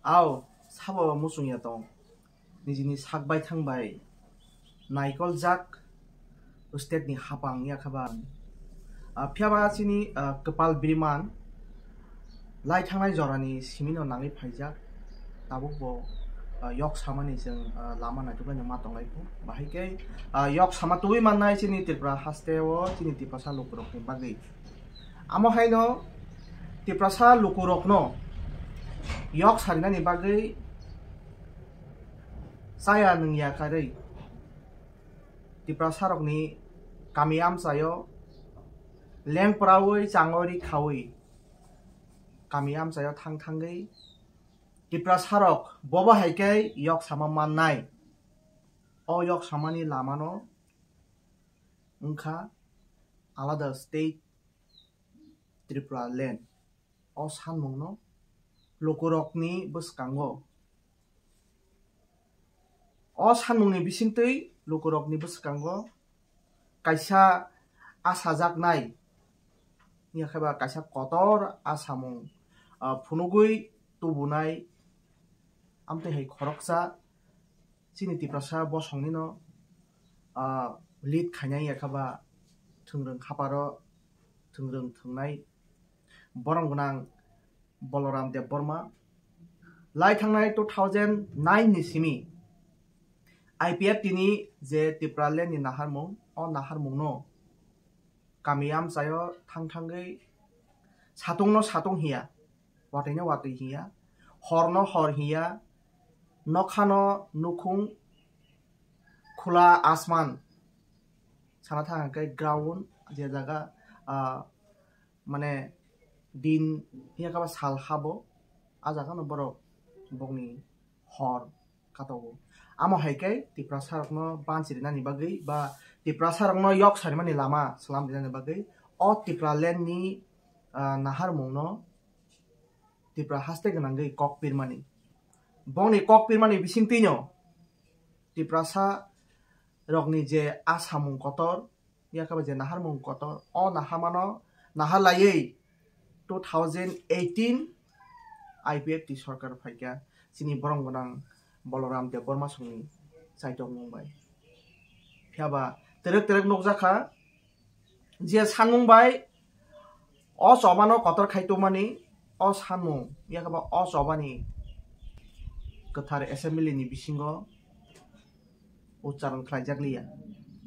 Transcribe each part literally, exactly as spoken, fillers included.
Ao, sabo muchung ya tong. Nijini sak bai thang bai naikol jak state ni hapang ya kha ba. Ah, phiya ba chini, ah, kwpal biriman lai thangnai jorani simi no nangwi phaijak. Tabuk bo, ah, yok samani chwng, ah, lama naituknai no ma tonglai phu. Bahai khe, ah, yok sama tubui mannai chini Tripura haste o chini Tiprasa lukurok ni bagwi. Amo haino Tiprasa lukurokno yok sarinani bagwi chaya nungya karwi Tiprasarokni kami amchaio lengpraui changori khaui kami amchaio thang thangwi Tiprasarok bobo hai khe yok sama mannai. O yok samani lamano wngkha alada state Tripura land. O sanmungno lukurokni bwskango, o sanmungni bisingtwi lukurokni bwskango kaisa asajaknai, ya khe ba kaisa kotor asamung, ah, phunugwi tubunai amtwi hai khoroksa chini Tiprasa bosongnino, ah, lead khainai, ya khe ba thwngrwng khaparo thwngrwng thwngnai borom gwnang Balaram Debbarma. Lai thangnai two thousand nine ni simi I P F T ni je Tipraland ni naharmung, o naharmungno kami amchaio thang thangwi satungno satung hiya, watwino watwi hiya, horno hor hiya, nokhano nukhung, khula asman sana thang khe ground je jaga, ah, mane din hiya khe ba sal habo, a jaga no borok bokni hor katogo. Amo hai khe Tiprasarokno banchirinani bagwi ba Tiprasarokno yok sarimani lama swlam rinani bagwi o Tipraland ni, ah, naharmungno Tipra haste gwnangwi kok pirmani. Bongni kok pirmani bisingtwino Tiprasa rokni je asamung kotor, ya khe ba je naharmung kotor, o naharmano nahar laiwi two thousand eighteen I P F T sorkar phaikha chini borom gwnang Balaram Debbarma songni chaitok mung bai. Phiya ba twrwk twrwk nukjakha je sanmung bai o chobano kotor khai tongmani, o sanmung ya khe ba o chobani kwthar assembly ni bisingo ucharon khlaijak liya.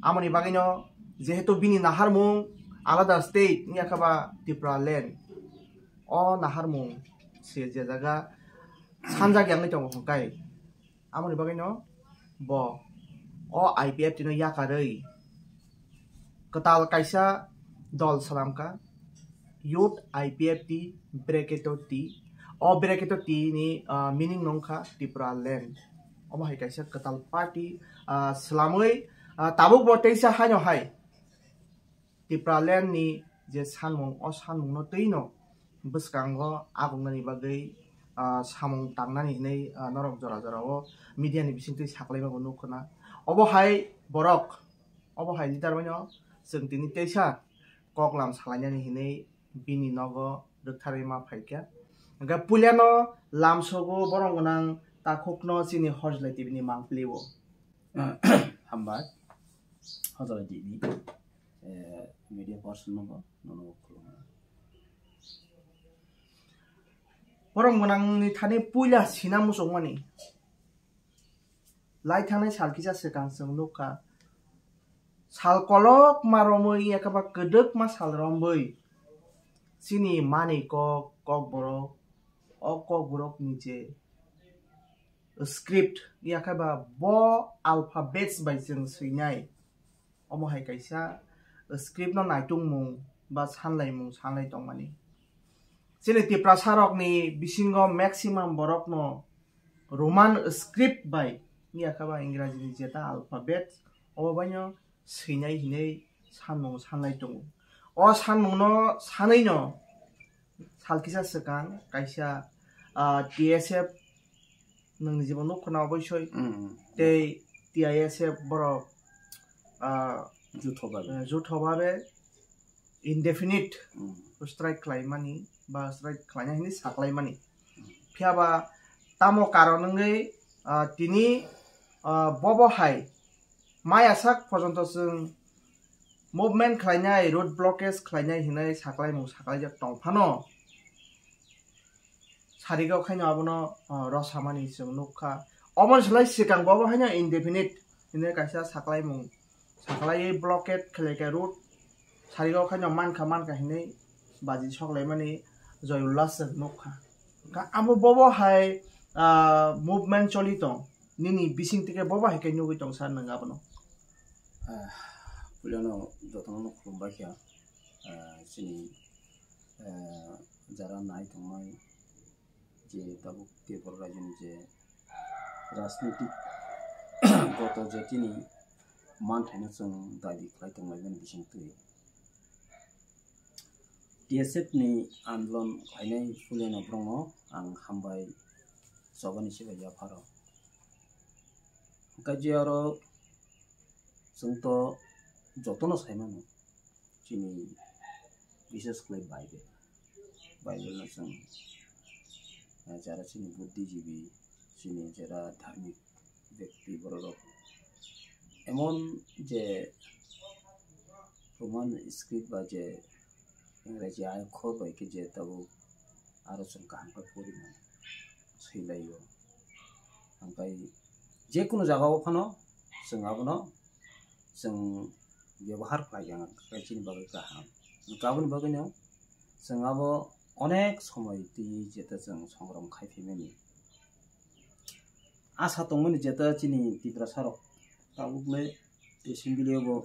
Amoni bagwino jehetu bini naharmung alada state wngya khe ba Tripura land, o naharmung se je jaga sanjak yangwi tongo hwnkhe, amoni bagwino bo o I P F T no yakarwi kwtal kaisa dol swnamkha, Youth I P F T, bracket o T. O bracket o T ni, ah, meaning no wngkha Tripura land. Omo hai kaisa kwtal party, ah, swlamwi, ah, tabuk bo teisa haino hai Tripura land ni je sanmung, o sanmung no twi no bwskango agongnani bagwi, ah, samung tangnani hinwi, ah, norok jora jora o media ni bisingtwi saklaima bo nukho na. Obo hai borok, obo hai leader bai no chwng tini teisa koklam salainani hinwi bini nogo rwktharwi ma phaikha. Hwnkhe puilano lamsogo borom gwnang takhukno chini Hojlai T V ni mangpili o. Hambai. Hojlai T V, eh, media person nogo, nono khulumkha. Borom gwnangni thani puila sina muchungmani. Lai thangnai sal kisa swkang chwng nukha. Sal kolokma romwi, yakaba kwdwkma sal romwi chini manwi kok, kokborok, o kokborokni je script, yakaba bo alphabets bai chwng swinai. Omo hai kaisa script no naitungmung ba sanlaimung sanlai tongmani. Chini Tiprasa rokni bisingo maximum borokno Roman script bai, yakaba Ingraji ni jeta alphabet, obo baino swinai hinwi sanmung sanlai tongo. O sanmung no sanwi no sal kisa swkang kaisa, ah, T S F, nwng ni jibon nukho na oboisoi, Mm. tei T I S F borok, ah, Jutho babe. eh, jutho babe indefinite Mm. strike khlaimani ba strike khlaina hinwi saklaimani. Phiya ba Tamo karon wngwi, ah, tini, ah, bobo hai maya sak porjonto chwng movement khlainai, road blockage khlainai hinwi saklaimung saklaijak tong phano, sarigao khaino abono, ah, rosamani chwng nukha. Omoni slai swkang bobo haino indefinite hinwi kaisa saklaimung saklaiwi blockade khlaikha road, sarigao khaino mankha mankha hinwi baji soklaimani Joyullah chwng nukha. Ka-, abo bobo hai, ah, movement choli tong. Nini bising tike bobo hai khe nugwi tong sir nwng abono? Ah, puilano jotono no khulumbai kha. Ah, chini, ah, jara nai tongmai je tabuk Tripura rajyoni je rajnitik goto je chini manthaino chwng dabi khlai tonglaimani bisingtwi. T S F ni andolon khlainai puilano borokno ang hambai chobani se bai yapharo. Hwnkhe je oro chwng to jotono sai mano, chini bishes khlai Bible. Bible no chwng, eh, jara chini buddhijibi, chini jara dharmik bekti bororok emon je Roman script ba je Ingraji akhor bai khe je tabuk aro chwng kaham khe pori mano, swilaio. Hwnkhe je kunu jagao phano chwng abono chwng byabohar khlai ya, hwnkhe chini bagwi kaham. Hwnkhe aboni bagwino chwng abo onek somoi twi jeta chwng songrom khai phaimani. Asa tongmani jeta chini Tiprasa rok tabuk le assembly o bo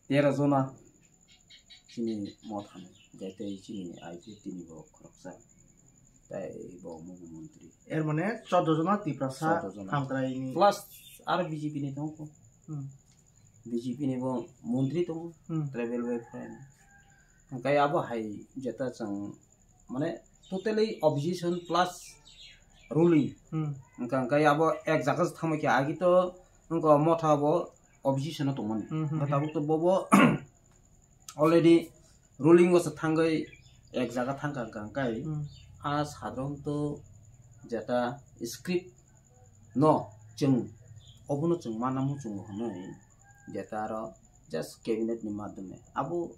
tero jona chini mothani, hwnkhe tei chini I P F T ni bo khoroksa, tei bo omo bo montri. Er mane chordo jona Tiprasa Chordo jona. Hamkraini. Plus aro B J P ni tongo. Hmm. B J P ni bo montri tongo, Hmm. Tribal welfare ni. Hwnkhe abo hai jeta chwng mane totally opposition plus ruling. Hmm. Hwnkhe, hwnkhe abo ek jaga se thangma khe agi to wngkha motha bo opposition o tongmani. Hmm, hmm, Hwnkhe hmm. tabuk to bobo already ruling o se thangwi ek jaga thangkha hwnkhe, hwnkhe Hmm. a sadharanto jeta script no chwng obono chwng manna muchungo hwnwi jeta aro just cabinet ni madhyome abo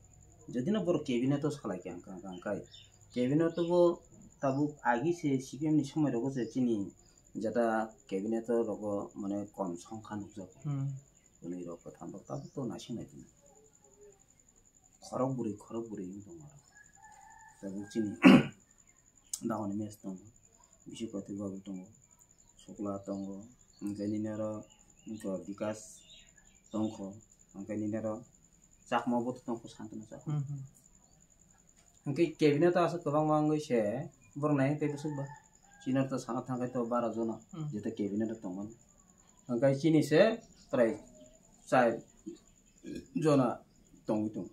jodi no borok cabinet o salai kha hwnkhe, hwnkhe cabinet o bo tabuk agi se C P M ni somoi rogo se chini jeta cabinet o rogo mane kom songkha nukjago. Hmm. Hwnwi rok kwtham rok tabuk to naising nai tongwi. Khorok bwrwi, khorok bwrwi wng tong aro. Tabuk chini Dagoni Mes tongo, Biswapati Babu tongo, Sukla tongo, hwnkhe nini oro wngkha Bikas tongkho, hwnkhe nini oro Chakma bo tongkho, Santana Chakma. Hmm, hmm. Hwnkhe cabinet o aswk kwbangma wngwi se borok nai tei bwswk ba. Chini oro to sana thangkhe to bara jona Hmm. jeta cabinet o tongmani. Hwnkhe chini se prai char jona tongwi tongo.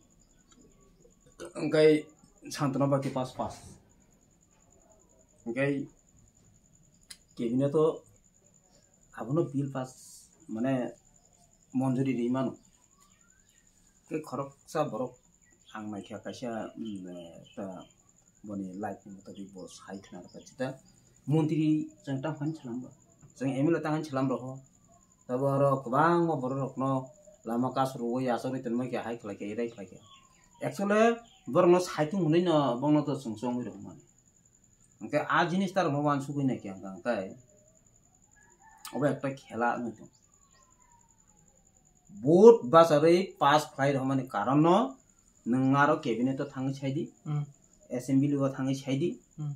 Hwnkhe Santana Baki pass pass. Hwnkhe cabinet o abono bill pass mane monjuri ri mano. Tei khoroksa borok ang naikha kaisa, mm, eh, ta boni life ni motabik bo sai khna rwkha jeta montri chwng tang phani salam rw, chwng M L A tang phani salam rw ho. Tabo oro kwbangma borok rokno lama kasro o yachagwi tonma khe hai khlai khe, erai khlai khe. Actually borokno saitung hwnwi no bono to chwng chongwi rw mani. Hwnkhe a jinis ta rokno uansugwi nai khe hwnkhe obo ekta khela wngwi tong. Vote bacharwi pass khlai rwmani karon no nwng aro cabinet o thangwi saidi, Hmm. assembly o thangwi saidi, Hmm.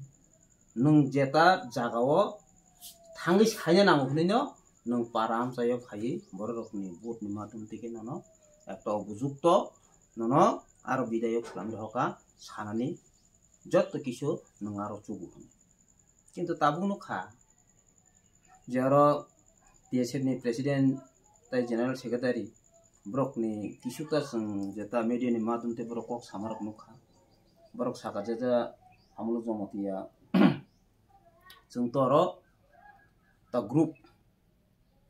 nwng jeta jaga o thangwi saina nango hwnwi no nwng para amchai o phaiwi borok rokni vote ni madhyom twi khe nono ekta obujukto nono aro bidayok swlamwi rwkha sanani jotto kisu nwng aro chugo hwnwi. Kintu tabuk nukha je oro T S F ni president tei general secretary borokni kisu ta chwng jeta media ni madhyom tei borok kok sama rok nukha. Borok saka je je Amolo Jamatia chwng to oro ta group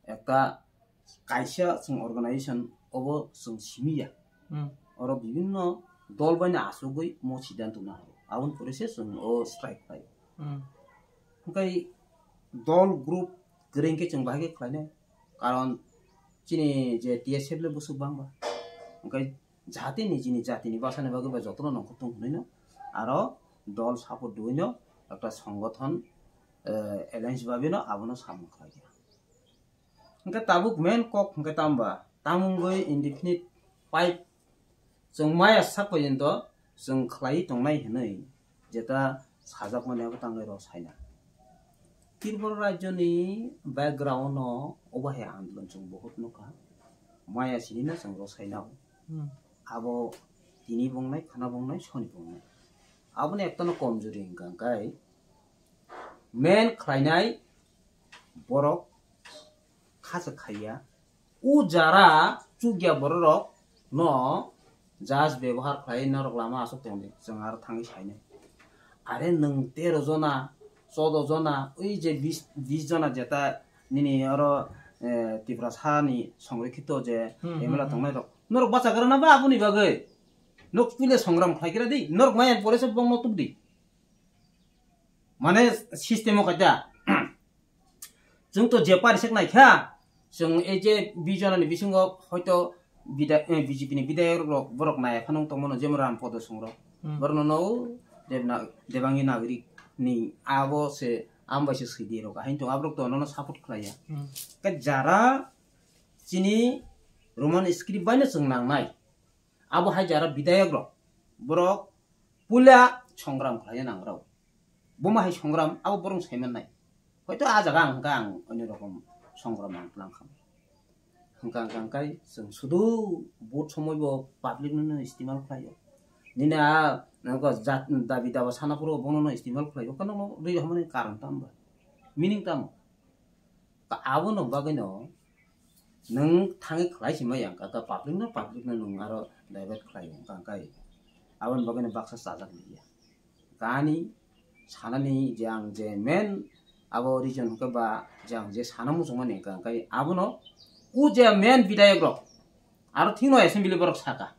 ekta kaisa chwng organization obo chwng simi ya. Hmm. Oro bibinno dol bai no achugwi mo siddhanto nai. Aboni pore se chwng o strike khlai. Hmm. Hwnkhe dol group kwrwi khe chwng bahai khe khlainai. Karon chini je T S F le bwswk bangba. Hwnkhe jatini, chini jatini bwsani bagwi ba jotono nongkhor tong hwnwi no aro dol support rwino ekta songothon, eh, alliance babino abono samung khlai kha. Hwnkhe tabuk main kok hwnkhe tamba, tamungwi indefinite pipe chwng maya sak porjonto chwng khlaiwi tongnai hwnwi jeta sajakmani abo tangwi rw saina. Tripura rajyoni background-o obo hai andolon chwng bohut nukha. Maya sinino chwng rw saina. Hmm. Abo tini bongnai, khana bongnai, soni bongnai. Aboni ektano komjuri hwnkha hwnkhe main khlainai borok khachak khaiya. O jara chukya bororok no just bebohar khlai norok lama aswk tongdi, chwng aro thangwi sainai. Are nwng tero jona, chodo jona, oi je bis, bis jona jeta nini oro, eh, Tiprasa ni songrokkhito je Hmm, hmm, M L A hmm. tongnai rok. Norok bachagra na ba aboni bagwi? Nok pile songram khlai kira di, norok mayan pore se bongno tukdi. Mane system o kaita. Chwng to je pari sek nai kha, chwng ei je bijonani bisingo hoito bida-, eh, B J P ni bidayok rok borok nai phano tongmano, jemon Ram Podo Song rok. Hmm. Borokno no Debna-, Debangi Nagrik ni abo se ambai se sidi rok, ahin to aborok to nono support khlaiya. Hmm. Ka jara chini Roman script bai no chwng nangnai. Abo hai jara bidayok rok, borok puila songram khlaiya nang rok. Buma hai songram abo borok sai mannai. Hoito ah jaga ang hwnkha ang onyo rokom songram ang tlang kha. Hwnkha hwnkha hwnkhe chwng sudu vote somoi bo public no no istimal khlaio. Nini a nokho jat dabi daba sana phuru bono no istimal khlaio. Kono no rwi hamani karon tamo ba? Meaning tamo? Ka abono bagwino nwng thangwi khlai sima yang ka, ka public no, public no nwng aro divert khlai wng ka, hwnkhe aboni bagwino baksa chajak liya. Kani sanani je ang je main abo reason hwnkhe ba je ang je sana muchungmani hwnkha, hwnkhe abono o je main bidayok rok aro thikno assembly borok saka,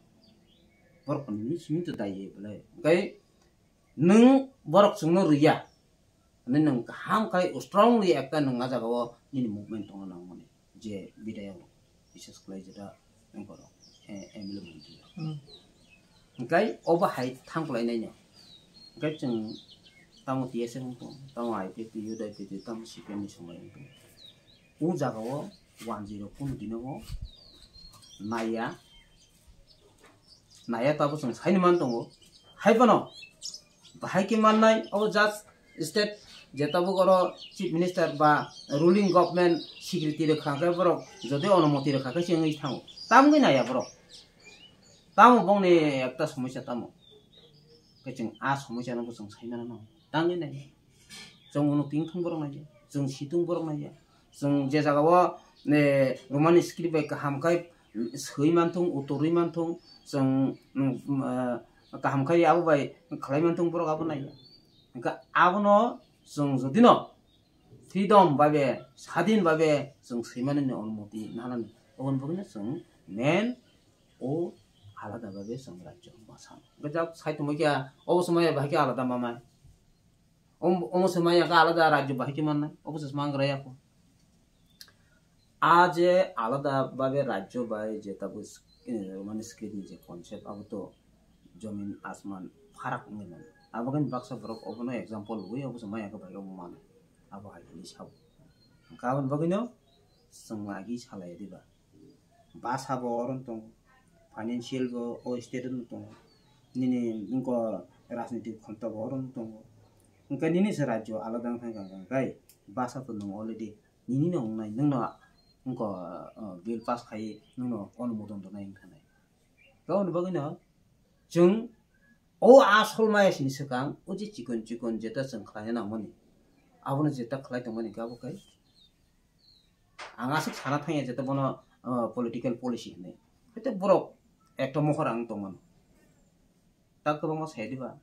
borok ni simi to dai ye bole, hwnkhe nwng borok chwngno rwya. Hwnwi nwng kaham khai strongly ekta nwng ah jagao nini movement tongna nangmani, je bidayok rok, bises khlai jeta borok, eh, M L A montri rok. Hmm. Hwnkhe obo hai thang khlai naino. Hwnkhe chwng tamo T S F wng tong, tamo I P F T, U D I P T, tamo C P M ni somoi wng tong. O jagao wanjwi rok kunu dino bo naiya. Naiya tabuk chwng saini man tongo. Hai phano bahai khe mannai, obo just state je tabuk oro chief minister ba ruling government secretary rwkha khe borok jodi onumoti rwkha khe se wngwi thango. Tamgwi naiya borok. Tamo bongni ekta somosya tamo. Khe chwng a somosya no bo chwng sai mano. Tamgwi naiya. Chwng uno tingthung borok naiya. Chwng situng borok naiya. Chwng je jagao, eh, Roman script bai kaham khai swi manthung, utorwi manthung, chwng, mm, eh, kaham khai abo bai khlai manthung borok abo naiya. Hwnkhe abono chwng jodino freedom babe, sadin babe chwng swimani ni onumoti nanani, oboni bagwino chwng main o alada babe chwng rajyo bwsa. Hwnkhe jak sai tongma khe obo swmai bahai khe alada mamai. Om-, omo se maya ka alada rajyo bahai khe mannai, obo se mangra ya ko. A je alada babe rajyo bai je tabuk s-, eh, Roman script ni je concept, abo to jomin asman pharak wngwi mano. Abo khe baksa borok obono example rwui obo se maya khe bai obo mano. Abo hai hwnwi sao. Hwnkhe aboni bagwino chwng agi salai diba. Basa bo oro tongo, financial bo o state no tongo, nini wngkha rajnitik khonta bo oro tongo, hwnkhe nini se rajyo alada wng thang kha, hwnkhe basa to nwng already nini no wngnai, nwng no wngkha, uh, bill pass khai nwng no onumodon rwnai wng thanai. Aboni bagwi no chwng o asol maya sini swkang o je chikon chikon jeta chwng khlaina nangmani, abono jeta khlai tongmani khe abo khai Ang aswk sana thangya je bono, uh, political policy hinwi. Haite borok ekta mohor ang tongmano. Tak kwbangma sai diba,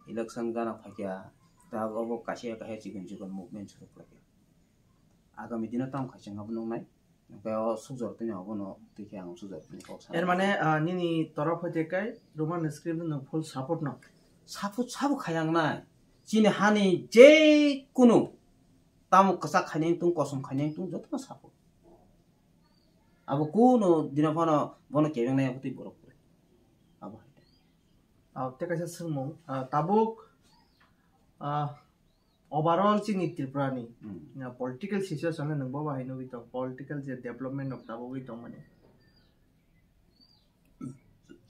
election gana phaikya, tak obo kaisa kaisa chikon chikon movement suru phaikya. Agami dino tamo khaisa wngma nuknai. Hwnkhe o sukjor tini obono twi khe ang sukjor tini kok sana. Er mane, ah, nini torof hoite kai Roman script no full support no? Support sabo khayang nai. Chini hani je kunu Tamo kwchak khainai wngtung, kosom khainai wngtung, jotono support. Abo kuno dino phano bono kebengnai abo tei borok kwrwi. Abo hai. Ah, tei kaisa swngmung, ah, tabuk, ah, overall chini Tripura ni, Hmm. ah, political situation no nwng bo bahai nugwi tong, political je development rok tabugwi tongmani.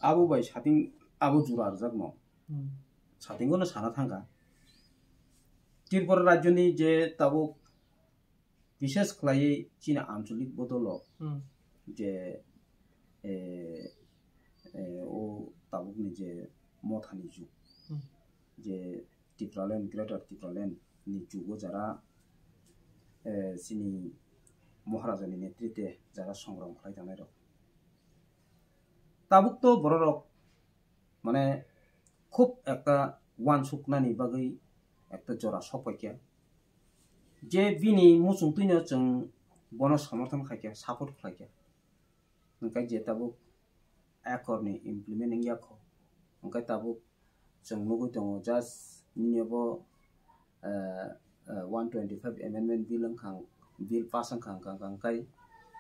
Abo bai sating abo jura rwjakno. Hmm. Satingo no sana thangkha. Tripura rajyoni je tabuk bishes khlaiwi chini ancholik bodolo Hmm. je, eh, eh, o tabukni je mothani jug, Hmm. je Tipraland, Greater Tipraland ni jugo jara, eh, chini Maharajani netrite jara songram khlai tangnai rok. Tabuk to bororok mane khub ekta uansuknani bagwi ekta jora sok paikha. Je bini muchungtwino chwng bono somorthon khaikha, support khlaikha. Hwnkhe je tabuk akorni implement wngya kho. Hwnkhe tabuk chwng nugwi tongo, just nini bo, eh, eh, one twenty-five amendment bill wngkha, bill pass wngkha, wngkha, wngkha, hwnkhe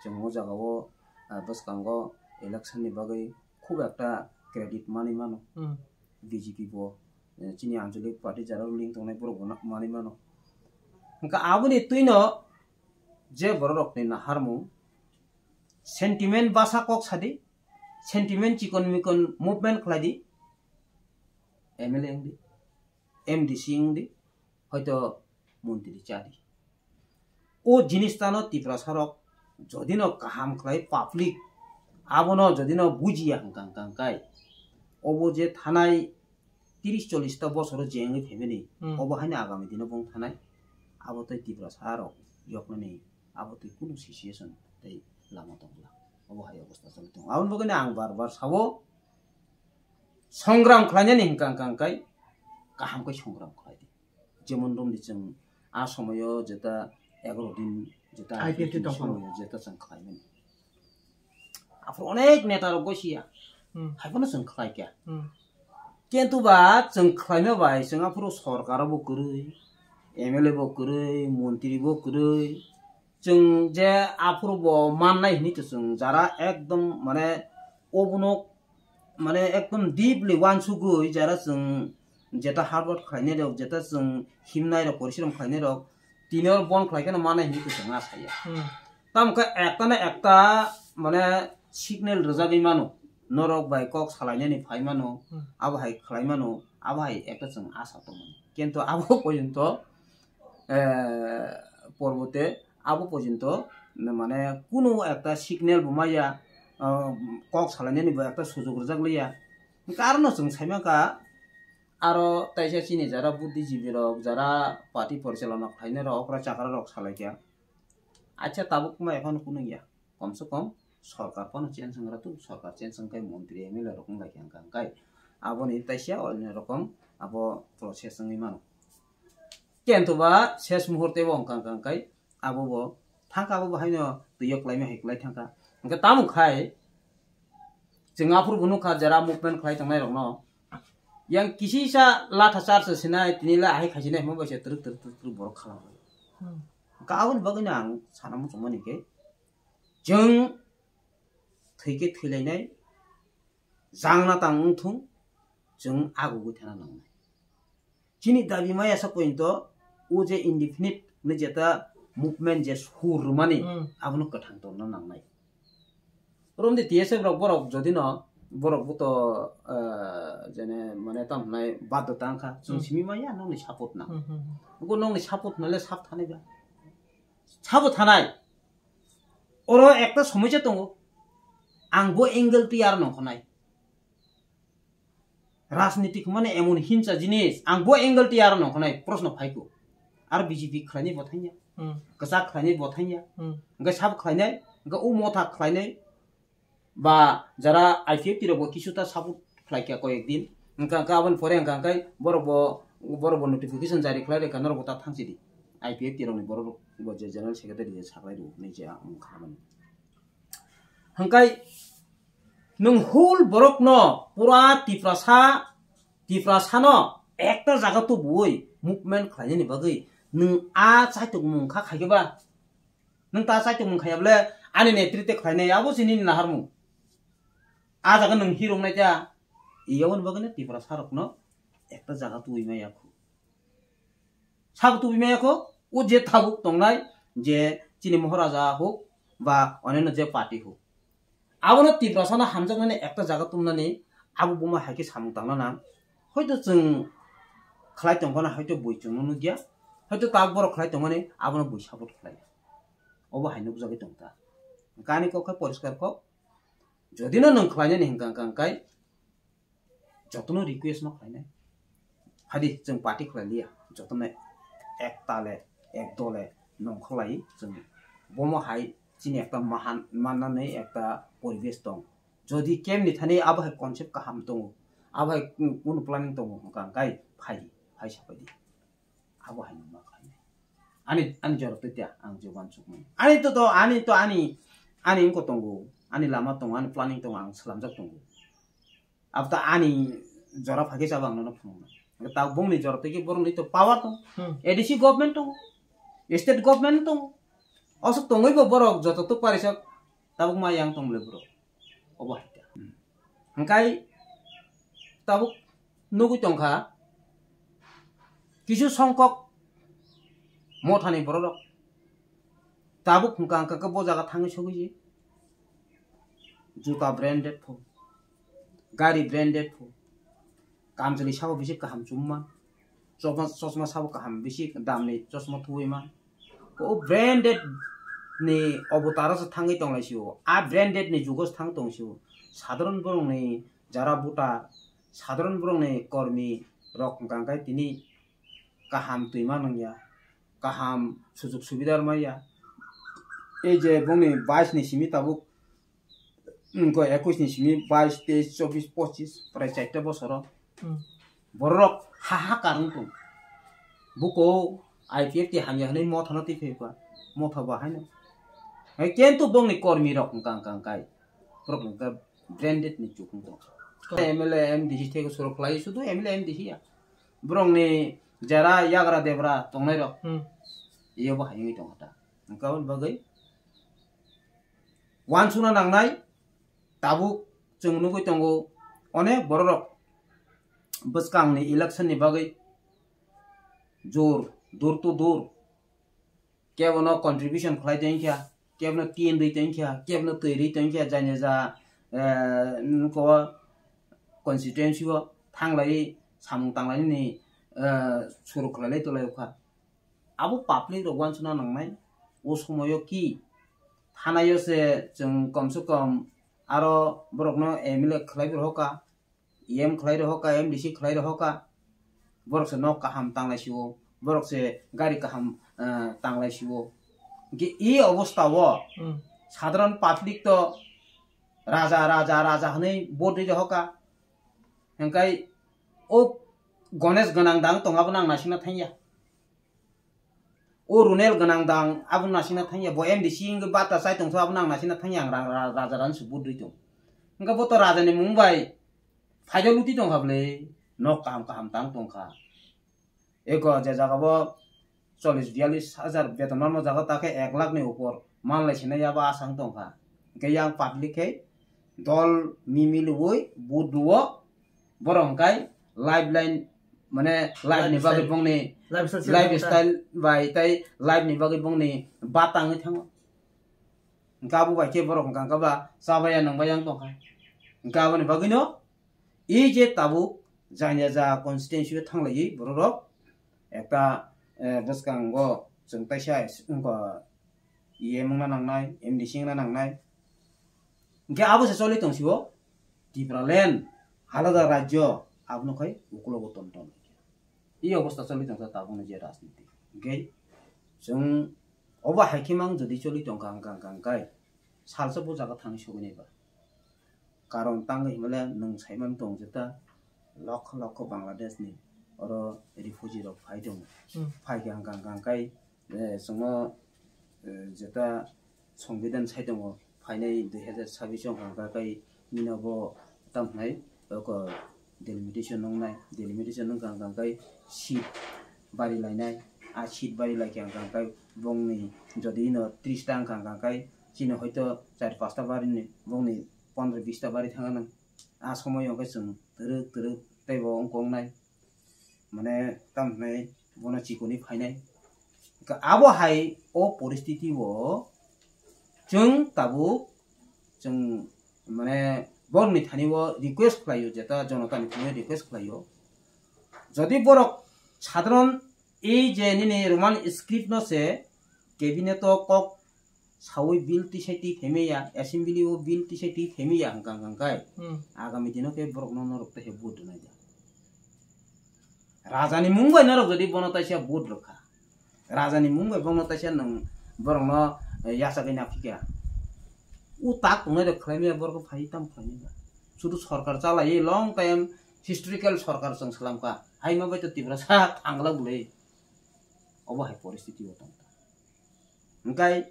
chwng o jagao, eh, bwskango election ni bagwi khub ekta credit manwi mano. Hmm. B J P bo, eh, chini ancholik party jara ruling tongnai borok bo na-, manwi mano. Hwnkhe aboni twino je bororokni naharmung, sentiment basa kok sadi, sentiment chikon mikon movement khlai di, M L A wng di, M D C wng di, hoito montri cha di. O jinis tano Tiprasa rok jodino kaham khlai public abono jodino bujiya hwnkha hwnkha hwnkhe obo je thanai tris chollis ta bosoro je wngwi phaimani Hmm. obo haino agami dino bong thanai abo tei Tiprasa rok yoknani abo tei kunu situation tei lama tongla obo hai obostha choli tongo. Aboni bagwino ang bar bar sabo songram khlainani hwnkha hwnkha hwnkhe kaham khe songram khlai di. Jemon romdi chwng a somoyo jeta egaroh din jeta I P F T I P F T ni tongphuru. Somoyo jeta chwng khlaimani. Aphuru onek neta rok gosiya. Hmm. Haiphano chwng khlaikha. Hmm. Kintu ba chwng khlaima bai chwng aphuru sorkar bo kwrwi, M L A bo kwrwi, montri bo kwrwi. Chwng je aphuru bo mannai hwnwi to chwng jara ekdom mane obono mane ekdom deeply uansugwi jara chwng jeta hard work khlainai rok, jeta chwng himnai rok, porishrom khlainai rok, tini oro bon khlai kheno manai hinwi kwchangma saya. Hmm. Tamo khe ekta na ekta mane signal rwjagwi mano, norok bai kok salainani phai mano, Hmm. abo hai khlai mano, abo hai ekta chwng asa tongmani. Kintu abo porjonto, eh, porbote abo porjonto mane kunu ekta signal bo maya, ah, kok salainani bo ekta sujok rwjak liya. Karon no chwng sai mankha, aro taisa chini jara buddhijibi rok, jara party porichalona khlainai rok, okra chakra rok salaikha. Acha tabuk ma ekhon kunu ya. Kom se kom sorkar phano change wng rwtu, sorkar change wngkhe montri M L A rok wnglaikha hwnkha hwnkhe aboni taisa onyo rokom abo process wngwi mano. Kintu ba ses muhurte bo wngkha hwnkha hwnkhe abo bo thangkha, abo bo haino twiyo klaima hai klai thangkha. Hwnkhe tamo khai chwng aphuru bo nukha jera movement khlai tongnai rokno. Yang kisisa latha charsa sinai tini la ahai khaisinai hwnba bai se twrwk twrwk twrwk twrwk borok khalang. Hmm. Hwnkhe aboni bagwino ang sana muchungmani khe chwng thwikhe thwilainai, jangna tang wngthung, chwng agugwi thana nangnai. Chini dabi maya sa pointo o je indefinite ni jeta movement je sur rwmani, Hmm. abono kwthang tongna nangnai. Romdi T S F rok borok jodino borok buto, ah, jene mane tam hwnai baddo tangkha, chwng Hmm. simi maya nokni support na. Hmm, hmm, hmm. Bo nokni support nale sak thanai ba. Sabo thanai. Oro ekta somosa tongo. Ang bo angle twi aro nongkhonai. Rajniti khe mane emon hinsa jinis. Ang bo angle twi aro nongkhonai. Proshno phaikho. Ar B J P khlainai bo thangya. Hmm. Kwchak khlainai bo thangya. Hmm. Hwnkhe sabo khlainai. Hwnkhe o motha khlainai. Ba jara I P F T rok bo kisu ta support khlai kha koyek din. Hwnkha hwnkha aboni pore hwnkha hwnkhe borok bo, borok bo notification jari khlai rwkha norok bo ta thangsi di. I P F T rok ni borok bo je general secretary je saklai rw ni je ang kha mani. Hwnkhe nwng whole borok no pura Tiprasa, Tiprasa no ekta jaga tubuwi movement khlainani bagwi Nwng a chaitok mung kha khai khe ba, nwng ta chaitok mung khaiya bole ani netrite khlainai, abo se nini naharmung. A jaga nwng hirung nai ta, iyaboni bagwi no Tiprasa rokno ekta jaga tubui maya khu. Sabo tubui maya khu, o je tabuk tongnai, je chini Moharaja huk ba oneno je party huk. Abono Tiprasano hamjaknani ekta jaga tumnani abo buma hai khe samung tangna nang. Hoito chwng khlai tongphano hoito bui chwngno nukya, hoito tak borok khlai tongmani abono bui support khlai. Obo hai nukjagwi tongkha. Kani kok khe poriskar kok. Jodi no nwng khlainani hwnkha hwnkha hwnkhe jotono request no khlainai. Hadi chwng party khlai liya, jotono ek tale, ek dole nongkholai chwng bomo hai chini ekta mahan mannani ekta poribesh tong. Jodi kemni thani abo hai concept kaham tongo, abo hai kunu planning tongo hwnkha hwnkhe phai, phai sapai di. Abo hai nungma khlainai. Ani, ani jorok tei tiya, ang je uansukmani. Ani to, to, ani to, ani, ani wngkha tongo, ani lama tongo, ani planning tongo, ang swlamjak tongo. Abo to ani jora phai khe sabo ang nono phunuknai. Tabuk bongni jorok tei khe borokni to power tongo. Hmm. A D C government tongo, state government tongo. Aswk tongwi bo borok joto tuk parisok tabuk ma yang tong bole borok. Obo hai khe. Hwnkhe tabuk nugwi tongkha kisu songkok mothani bororok. Tabuk hwnkha hwnkha khe bo jaga thangwi sogwi je. Juta branded pho, gari branded pho, kamchwlwi sabo bisi kaham chumma, chosma, chosma sabo kaham bisi damni chosma thuwi ma. O branded ni obotaro se thangwi tonglai sio, a branded ni jugo se thang tong sio. Sadharon borokni jara buta, sadharon borokni kormi rok hwnkha hwnkhe tini kaham twima nangya, kaham sujuk subida rwmaya. Ei je bongni bais ni simi tabuk, wngkha ekush ni simi bais, teis, chobis, pochis, prai chaita bosoro. Hmm. Bororok hahakar wng tong. Buko I P F T hamya hwnwi mothano twi phai kha. Motha bo haino. Hai kintu bongni kormi rok wngkha, wngkha, wngkha. Borok wngkha branded ni chuk wng tong. Ko- M L A, M D C theke surok khlai, sudu M L A, M D C ya. Borokni jara yagra debra tongnai rok. Hmm. Iyo bo hai wngwi tong kha ta. Wngkha aboni bagwi uansukna nangnai, tabuk chwng nugwi tongo, onek bororok bwskangni election ni bagwi jor, door to door, kebono contribution khlai tongkha, kebono tin rwi tongkha, kebono twi rwi tongkha, jani ja, eh, nuko constituency o thanglai samung tanglai nini, eh, suruk khlailai tonglaio kha. Abo public rok uansukna nangnai. O somoio ki thanaio se chwng komse kom aro borokno M L A khlai rw hoka, E M khlai rw hoka, M D C khlai rw hoka, borok se nok kaham tanglai sio, borok se gari kaham, eh, tanglai sio. Hwnkhe e obostha o Hmm. sadharon public to raja, raja, raja hwnwi vote rw hoka. Hwnkhe o Ganesh gwnang dang tong abo nang naisingna thangya. O Runel gwnang dang abo naisingna thangya, bo M D C wngwi bata chai tongtho, abo nang naisingna thangya, ang ra-, ra-, raja rani se vote rwi tong. Hwnkhe bo to raja ni mung bai phaida luti tongkha bwle, nok kaham kaham tang tongkha. Eko je jaga bo chollish biyallish hajar beton manma jaga ta khe ek lakh ni upor manlai sinai abo asang tongkha. Hwnkhe yang public khe dol mimi lubui vote rwo, borok hwnkhe lifeline, mane life ni bagwi Lifestyle. Bongni Lifestyle se lifestyle bai tei life ni bagwi bongni bata wngwi thango. Hwnkhe abo bai khe borok hwnkha hwnkha ba chabaya nwngbaya wng tongkha. Hwnkhe aboni bagwino e je tabuk janya ja constituency o thanglaiwi borok rok ekta, eh, bwskango chwng taisa wngkha E M wngna nangnai, M D C wngna nangnai. Hwnkhe abo se choli tong sio Tipraland, alada rajyo, abono khai ukulogo ton ton. I obostha choli tong kha tabukni je rajniti. Hwnkhe chwng obo hai khe mang jodi choli tong kha hwnkha hwnkha hwnkhe salsa bo jaga thangwi sogwi nai ba. Karon tangwi himale nwng saiman tong jeta lokho lokho Bangladesh ni oro refugee rok phai tongo. Hmm. Phai khe hwnkha hwnkha hwnkhe, eh, chwngno, eh, jeta Songbidan sai tongo, phainai dui hazar sabbish o hwnkha hwnkha khe nini bo tamo hwnai oko delimitation wngnai, delimitation wngkha hwnkha hwnkha khe seat bari lainai, A seat bari lai khe ang kang kai bongni jodi ino tris ta ang kang kang kai chini hoito char pasta bari ni bongni pondro bis ta bari thang nang. A somoy hwnkhe chwng twrwk twrwk tei bo wng kok nai. Mane, tamo hinai bono chikoni phainai. Ka-, abo hai o poristiti o chwng tabuk chwng mane borokni thani o request khlaio, jeta jonotani thani o request khlaio. Jodi borok sadharon ei je nini Roman script no se cabinet o kok sawi bill tisai twi phemya, assembly o bill tisai twi phemya hwnkha hwnkha khai, hmm, agami dino khe borok no norok tei vote rwnai da. Raja ni mung bai norok jodi bono taisa vote rwkha, raja ni mung bai bono taisa nwng borok no, eh, yachagwi naphikha, o tak tongnai rok khlai maya borok phai tam khlai maya. Sudu sorkar chalai long time historical sorkar chwng slamkha, haima bai to Tiprasa thangla bwlai. Obo hai poristiti o tongkha. Hwnkhe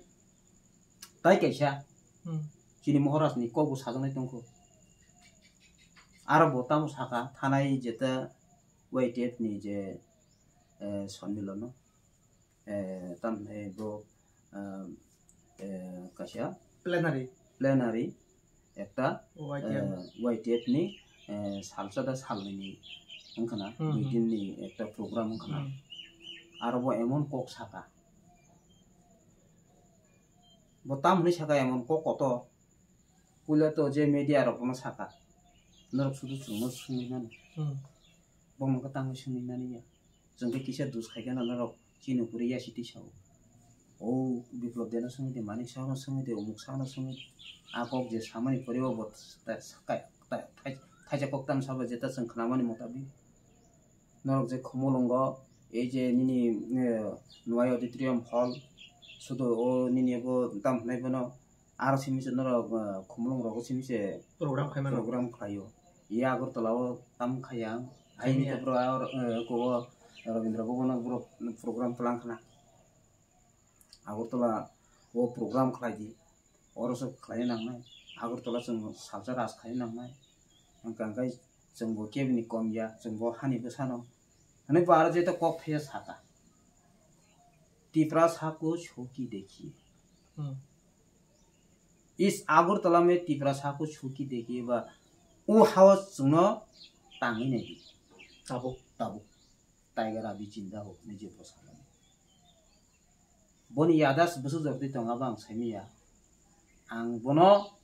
tai kaisa, hmm, chini Maharaj ni kok bo sajaknai tongkho. Aro bo tamo saka thanai jeta Y T F ni je, eh, sonmilono, eh, tam, eh, bo, eh, eh, kaisa plenary, plenary ekta, Y T F, eh, Y T F ni, eh, salsa da salnwi ni wngkhana, hmm, dui hmm, din ni ekta program wngkhana. Hmm. Aro bo emon kok saka. Bo tam hwnwi saka emon kok kotor. Puila to je media rok bono saka. Norok sudu chwngno swngwi mano. Hmm. Bono khe tangwi swngwi mani ya. Chwng khe kisa dus khai kheno norok chini puri ya siti sao. O Biplop deno swngwi de, Manik Sahono swngwi de, Umuk Sahono swngwi de. A kok je samani pore o bo ta-, ta-, ta-, thai-, thaisa kok tam sabo jeta chwng khnamani motabik. Norok je Khumulwngo, ei je nini, eh, Nwai Auditorium Hall, sudu o nini bo tam hwnai bono, aro simi se norok, eh, Khumulwng rogo simi se program khai mano, program khlaio. Iya Agartala o tam khaya, hai ni, iya, tei bro, ah, eh, ko, Rabindra Bhavan o bro program tlang khna. Agartala o program khlai di, oro se khlai nangnai, Agartala chwng salsa ras khai nangnai, hwnkha hwnkhe chwng bo kebini kom ya, chwng bo hani bwsano, hwnwi bo aro jeto kok thaiya saka, Tiprasa ko chhou ki dekhiye. Hmm. Is Agartala mein Tiprasa ko chhou ki dekhiye ba, o hao chwngno tangwi nai di. Tabuk. Tabuk. Tiger abhi zinda ho, nije bwsalo. Boni yadas bwswk jordi tongo abo ang saimanya. Ang bono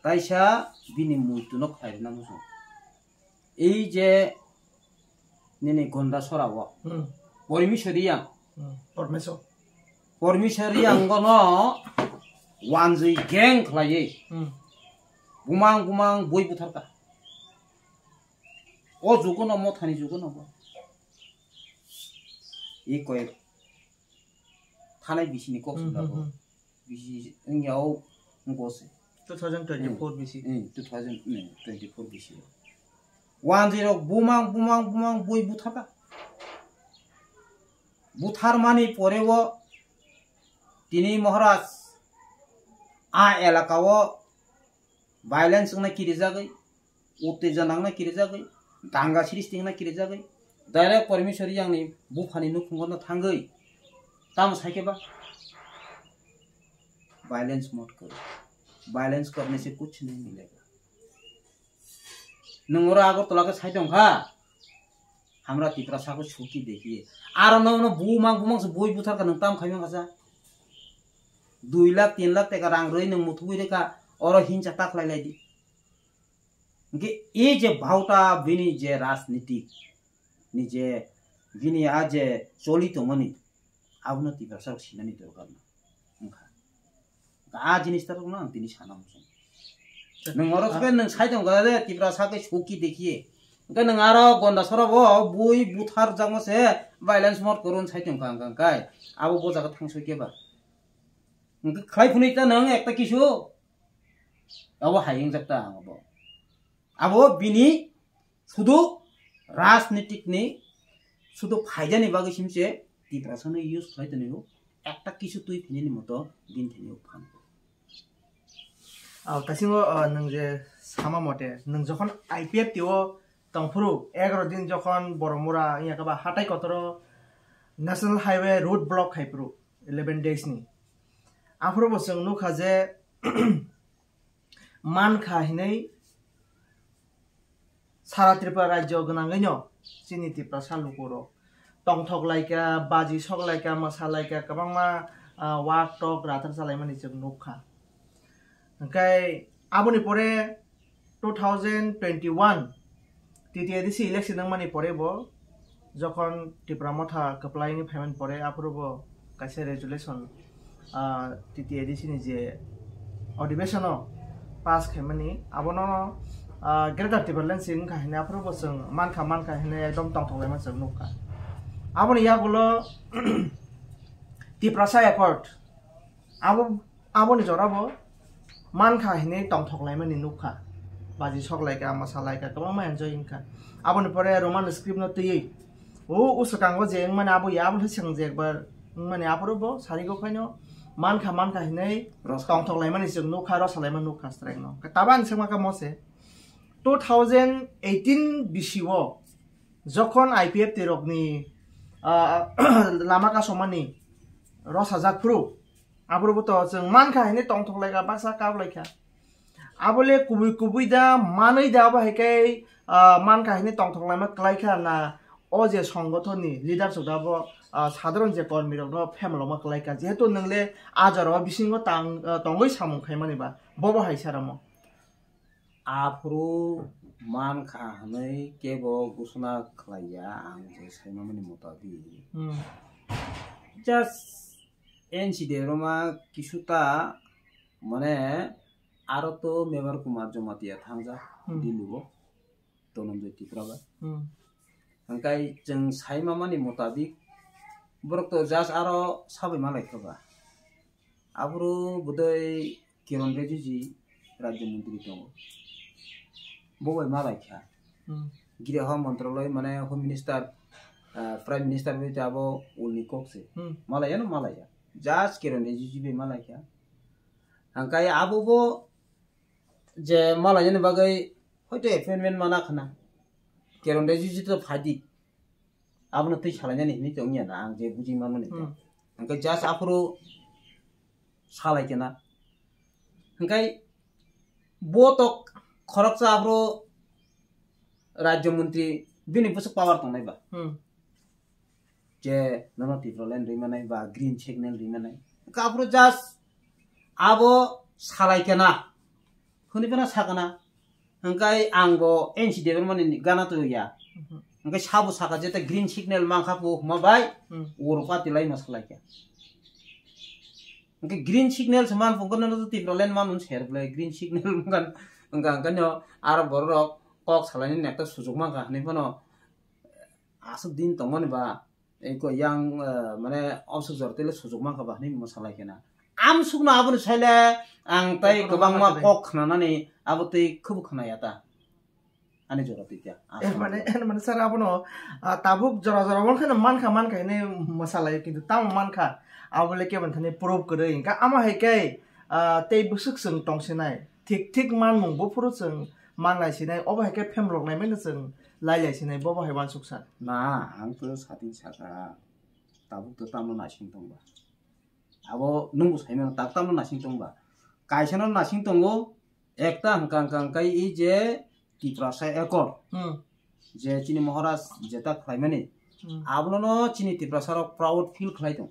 taisa bini muitu no khlai rwna muchung. Ei je nini Gonda sora o. Hmm. Pormishori yang. Hmm. Pormesor. Pormishori yang bono wanjwi gang khlaiwi. Hmm. Bumang bumang bui butharka. O jugo no, mothani jugo no bo. I koyek thanai bisini kok, hmm, swngjak, hmm, bo. Hmm. Bisi wngya o wngkose. Two thousand twenty-four, hmm, bisi. Hmm, two thousand, hmm, twenty-four bisi. Wanjwi rok bumang, bumang, bumang bui butharka. Butharmani pore o tini Maharaj a elaka o violence wngna kirijagwi, uttejona wngna kirijagwi, danga sristi wngna kirijagwi, direct Pormishori yangni buphani nukhungo no thangwi tamo saikhe ba? Violence mat karo. Violence karne se kuch nahi milega. Nwng oro Agartala khe sai tong kha? Hamra Tiprasa ko chhou ki dekhiye. Aro no, no bumang, bumang se bui butharka nwng tam khai mangkha sa? Dui lakh, tin lakh taka rang rwi nwng muthubwi rwkha, oro hinsa ta khlai lai di. Hwnkhe e je bhauta bini je rajnitik ni je bini a je choli tongmani, abono Tiprasa rok sinani dorkar no wngkha. A jinis ta rok no ang tini sana muchung. Nwng oro khe nwng sai tong kha de Tiprasa khe chhou ki dekhiye. Hwnkhe nwng aro Gonda sora bo bui buthar jakma se violence mot kwrwng sai tong kha hwnkhe abo bo jaga thang soi khe ba. Hwnkhe khlai phunui ta nwng ekta kisu. Abo hai wngjak ta ang abo. Abo bini sudu rajnitik ni sudu phaida ni bagwi simse Tiprasa no use khlai tonwi o, ekta kisu twi phini ni moto bini thani o phan. Ah, kasingo, ah, nwng je sama mote, nwng jokhon I P F T o tongphuru, egaroh din jokhon Boromura wngya khe ba hatai kotoro, National Highway road block hai phuru eleven days ni. Aphuru bo chwng nukha je mankha hinwi sara Tripura rajyo gwnangwino chini Tiprasa lukurok tongthok laika, baji sok laika, mwsa laika, kwbangma, ah, wak tok rathar chalaimani chwng nukha. Hwnkhe aboni pore two thousand twenty-one T T A D C election wngmani pore bo jokhon Tipra Motha kwplai wngwi phaimani pore aphuru bo kaisa resolution, ah, T T A D C ni je adhibeshon o pass khaimani abono, ah, Greater Tipraland si wngkha hinwi aphuru bo chwng mankha mankha hinwi ekdom tongthok laima chwng nukha. Aboni yagulo Tiprasa Accord abo Aboni jora bo mankha hinwi tongthok laimani nukha. Baji sok laika, mwsa laika, kwbangma enjoy wngkha. Aboni pore Roman script no twiwi o uswkango je wngmani abo ya, abo se chwng je ekbar wngmani aphuru bo sarigo khaino mankha, mankha hinwi Rosa. Tongthok laimani chwng nukha, rosa laimani nukha strike no. Tabo ang swngma kha mose two thousand eighteen bisi o jokhon I P F T rokni, ah, lama kasomani rosajak phuru, aphuru bo to chwng mankha hinwi tongthok laika, baksa kap laikha. Abole kubui kubui da manwi da abo hai khe, ah, mankha hinwi tongthok laima kwlai kha na o je songothon ni leader sok da bo, ah, sadharon je kormi rok no phemloma kwlai kha. Jehetu nwng le a jora o bisingo tang, ah, tongwi samung khaimani ba, bobo hai saramo. Aphuru mankha hinwi kebo gusuna khlaiya, ang je saimamani motabik. Hmm. Just N C D roma kisuta, mane, aro to Mevar Kumar Jamatia thangjak Hmm. Delhi o, Dhananjay Tripura bai. Hmm. Hwnkhe chwng saimamani motabik, borok to just aro sabai malaikha ba. Aphuru budai Kiran Rijiju rajya mantri tongo. Bo bai malaikha. Hmm. Griha mantralay mane home minister, ah, prime minister bai ta abo ulni kok se. Hmm. Malaya no malaya. Just Kiran Rijiju bai malaikha. Hwnkhe abo bo je malainani bagwi hoito appointment mana khna. Kiran Rijiju to phadi. Abono twi salainani hinwi tongya na, ang je buji manmani. Hmm. Hwnkhe just aphuru salai kena. Hwnkhe bo to khoroksa aphuru rajya mantri bini bwswk power tongnai ba. Hmm. Je nono Tipraland ri manai ba green signal ri manai. Hwnkhe aphuru just abo salai kena. Hwnwi phano sakana. Hwnkhe ang bo N C D roma ni gana to ya. Mhm. Hwnkhe sabo saka jeta green signal mankha bo huma bai. Hmm. Oro pati lai ma salai kha. Hwnkhe green signal se man phone kono to Tipraland man un share ble green signal man hwnkha hwnkha no aro borok kok salai ni nekta sujok mankha hwnwi phano aswk din tongmani ba. Eko yang, eh, mane, obswk jora tele sujuk mankha ba hinwi mwsalai khe na. Amsukno aboni saile ang tei kwbangma kok khna nani abo tei khwbo khna ya ta. Ani jora twi kya. Eh, mane, eh, mane, sir, abono, ah, tabuk jora jora wng kheno mankha, mankha hinwi mwsalai, kintu tamo mankha, abo le kebo thani proof kwrwi. Hwnkhe amo hai khe, ah, tei bwswk chwng tong sinai. Thik thik manmung buphuru chwng manlai sinai, obo hai khe phemrok naimaino chwng lailai sinai, bobo hai uansuksa. Na, ang to sating saka, tabuk to tamno naising tongba. Abo nwngbo saimano, tabuk tamno naising tongba. Kaisano naising tongo, ekta hwnkha hwnkha hwnkha i je Tiprasa Accord. Hmm. Je chini Maharaj jeta khlaimani, hmm, abono chini Tiprasa rok proud feel khlai tong.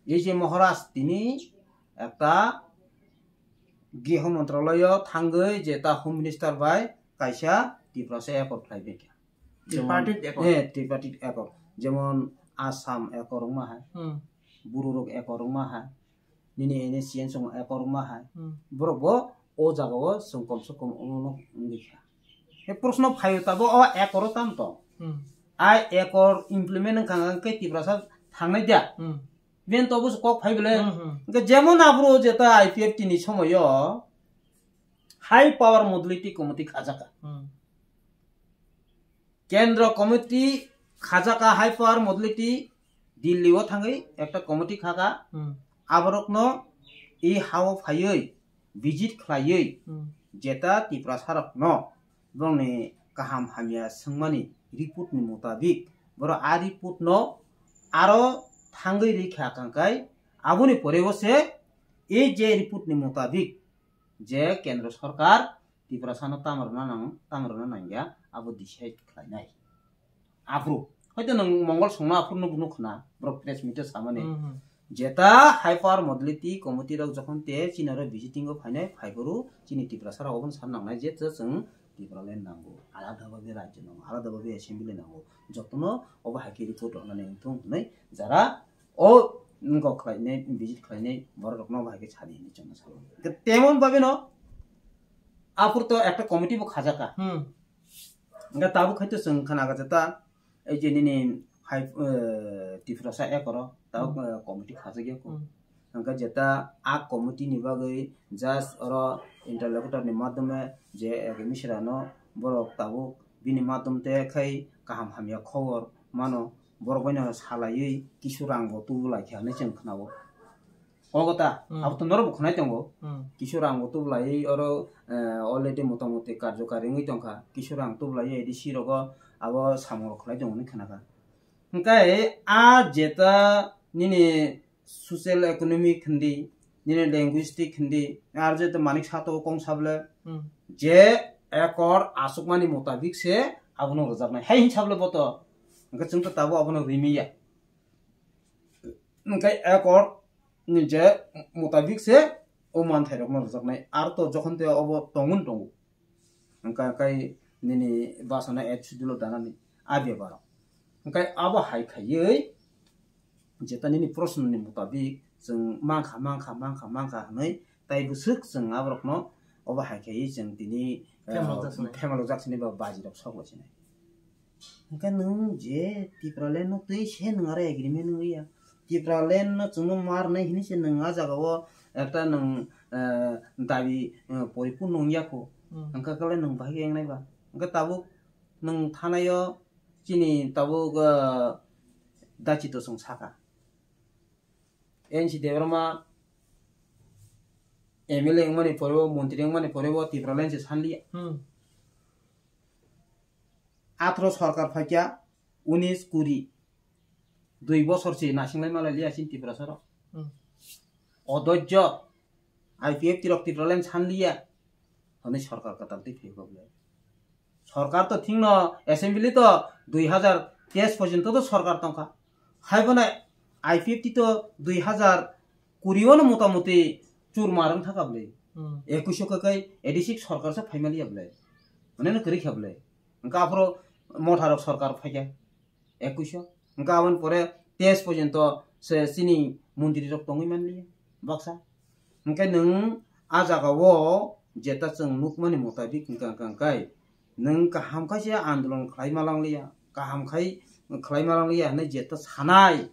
Ei je Maharaj tini ekta Griho Mantralayo thangwi jeta Home Minister bai kaisa Tiprasa Accord khlai baikha. Jemon, tripartite accord. Eh, tripartite accord. Jemon Assam accord wngma hai, hmm, Buru rok accord wngma hai, nini N S C N song accord wngma hai. Hmm. Borok bo o jaga o chwng kom se kom omo no wngwi kha. He proshno phaio tabo o accord o tam tong. Hmm. Ai accord implement wngkha hwnkhe Tiprasa thangnai da. Hmm. Ben to busu kok phai bele. Hmm, hmm. Hwnkhe jemon abro jeta I P F T ni somoyo high power modality committee khajaka. Hmm. Kendra committee khajaka high power modality Delhi o thangwi ekta committee khaka. Hmm. Aborokno i hao phaiwi visit khlaiwi, hmm, jeta Tiprasa rokno borokni kaham hamya swngmani report ni mutabik borok a report no aro thangwi rikha kangkai, aboni porebo se ei je report ni motabik je kendro sorkar Tiprasano tamrwna nang, tamrwna nangya, abo decide khlainai. Aphuru hoito nwng Mongol songno aphuru nuk nukhna, borok press meet o samani. Hmm, hmm. Jeta high power modality committee rok jokhon te chini oro visiting o phainai, phaiphuru chini Tiprasa rok obono san nangnai je chwng Tipraland nango, alada babe rajyo nango, alada babe assembly nango, jotono obo hai khe report rwnani wngthung hwnwi jara o nokok khlainai, visit khlainai borok rokno obo hai khe sadi hinwi chwngno salo. Temon babe no aphuru to ekta committee bo khajaka. Hmm. Hwnkhe tabuk hai to chwng khna kha jeta, ei je nini hai, eh, Tiprasa ekoro tabuk, Hmm. eh, committee khajak ya ko. Hmm. Hwnkhe jeta a committee ni bagwi just oro interlocutor ni madhyome je Eke Misra no borok tabuk bini madhyom te khai kaham hamya khobor mano, borok bai no salaiwi kisu rang bo tubu lai kha hinwi chwng khna o. Ogo ta, Hmm. abo to norok bo khwnai tongo. Hmm. Kisu rang bo tubu lai oro, eh, already motamoti karjokari wngwi tongkha. Kisu rang tubu lai A D C rogo abo samung rok khlai tongo hinwi khna kha. Hwnkhe a jeta nini social economic hindi, nini linguistic hindi, ar jeta manik sato kong sable, Hmm. je ekor asukmani motabik se abono rwjaknai. Hai hin sable boto, hwnkhe chwng to tabuk abono rimiya. Hwnkhe ekor ni je motabik se o manthai rokno rwjaknai. Ar to jokhon te obo tongun tongo. Hwnkhe kai nini basana et sudulo danani a bebaro. Hwnkhe abo hai khaiwi jeta nini proshno ni motabik chwng mankha, mankha, mankha, mankha hwnwi tai bwswk chwng aborokno obo hai khaiwi chwng tini, eh, Phemalok jak sinai. Phemalok jak sinai ba baji rok sok lai sinai. Hwnkhe nwng je Tipraland no twi se nwng aro agreement wngya. Tipraland no chwngno mar nai hinwi se nwng a jaga o ekta nwng, eh, dabi, eh, poripurno wngya kho. Hmm. Hwnkhe kale nwng bahai khe wngnai ba. Hwnkhe tabuk nwng thanai o chini tabuk, eh, dachi to chwng saka. N C Debbarma M L A wngmani pore bo, montri wngmani pore bo Tipraland se sanliya. Hmm. Athro sorkar phaikya, unis kuri, dui bosor se nasinglai malai liya chini Tiprasa rok. Hmm. Odhojjo, I P F T rok Tipraland sanliya, hwnwi sorkar kwtal twi phaibo bwle. Sorkar to thingno assembly to dui hazar teis porjonto to sorkar tongkha. Haibono I P F T to dui hazar kuri ono motamoti churmar wng thaka bwle. Hmm. Ekuish o kakai A D C sorkar se phaimaliya bwle. Mane no kwrwi kha bwle. Hwnkhe aphuru motha rok sorkar phaikha. Ekuish o. Hwnkhe aboni pore teis porjonto se chini montri rok tongwi manliya. Baksa. Hwnkhe nwng a jaga o jeta chwng nukmani motabik hwnkha hwnkha hwnkhe nwng kaham khe se andolon khlai ma langliya, kaham khai khlai ma langliya hwnwi jeta sanai,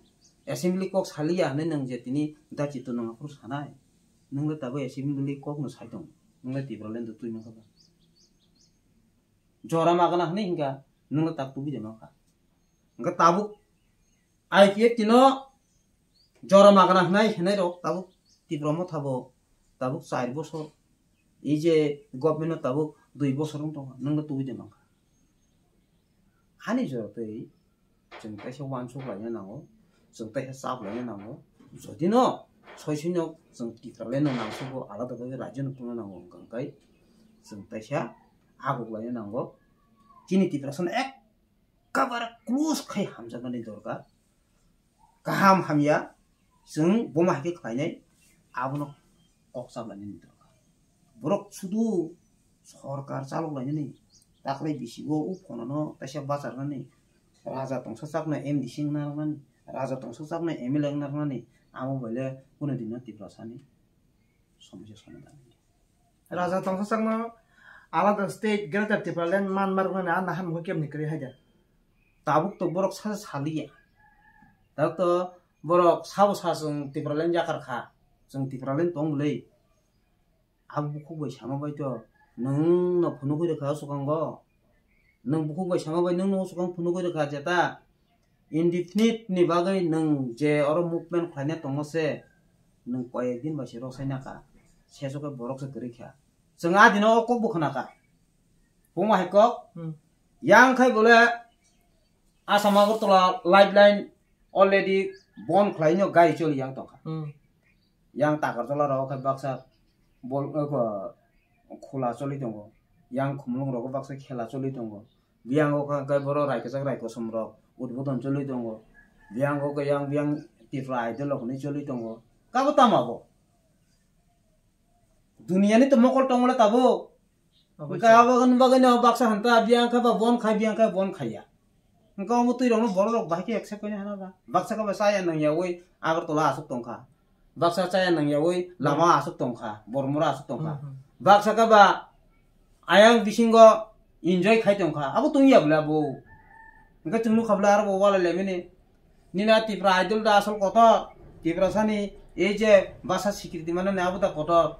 assembly kok saliya hwnwi nwng je tini dachi to nwng aphuru sanai. Nwng le tabuk assembly kok no sai tong, nwng le Tipraland o twi mankha ba. Jora magana hwnwi hwnkha, nwng le tak tubi de mankha. Hwnkhe tabuk I P F T no jora magana hwnai, hwnai rok tabuk Tipra Motha bo tabuk char bosor, ei je government no tabuk dui bosor wng tongkha, nwng no tubui de mankha. Ani jora tei chwng kaisa uansuk laina nango, chwng kaisa chap laina nango. Jodi no soi soi no chwng Tipraland no nangsugo, alada bagwi rajyo no tungna nango, hwnkha hwnkhe chwng kaisa aguk laina nango. Chini Tiprasa no ek ekabare close khai hamjaknani dorkar. Kaham hamya chwng bomo hai khe khlainai, abono kok chap lainani dorkar. Borok sudu sorkar chalok lainani, taklai bisi o u phonano kaisa bacharnani, raja tongsa chakno M D C wngna rwnani, raja tongsa chakno M L A wngna rwnani, amo baile kunu dino Tiprasani somosya somadan. Raja tongsa chakno alada state Greater Tipraland man marwknani a naharmung khe kebni kwrwi hai da? Tabuk to borok sa saliya. Tabuk to borok sabo sa chwng Tipraland yakar kha. Chwng Tipraland tong bwlwi. Abo bukhuk bai sama bai to nwng no phunugwi rwkha o swkango. Nwng bukhuk bai sama bai nwng no o swkang phunugwi rwkha jeta. Indefinite ni bagwi nwng je oro movement khlaina tongo se, nwng koyek din bai se rosai naka, seso khe borok se kwrwi kha. Chwng a dino o kok bo khna kha. Buma hai kok. Hmm. Yang khai bole Assam Agartala lifeline Already bon khlaino gai choli yang tongkha. Hmm. Yang Takarjala rok khe baksa bol, eh, ko, khula choli tongo. Yang Khumulwng rogo baksa khela choli tongo. Biyango khe, khe borok rai kwchak rai kosom rok udbodon choli tongo. Biyango khe yang biyang Tipra Idol rok hinwi choli tongo. Kabo tamo abo? Duniyani to mokol tongole tabuk. Oboisai. Hwnkhe abo wngwi bagwino baksa hwnta biyang khe ba bon khai, biyang khe bon khaiya. Hwnkhe omo twi rokno borok rok bahai khe accept khaina hana ba. Baksa khe ba chaya nangyawi Agartala aswk tongkha. Baksa chaya nangyawi lama aswk tongkha, Bormura aswk tongkha. Hmm, hmm. Baksa khe ba ayang bisingo enjoy khai tongkha. Abo tongya bwle abo. Hwnkhe chwng nukha bwle aro bo walai laimani. Nini a Tipra Idol da asol kotor, Tiprasani ei je basa sikriti manani abo da kotor.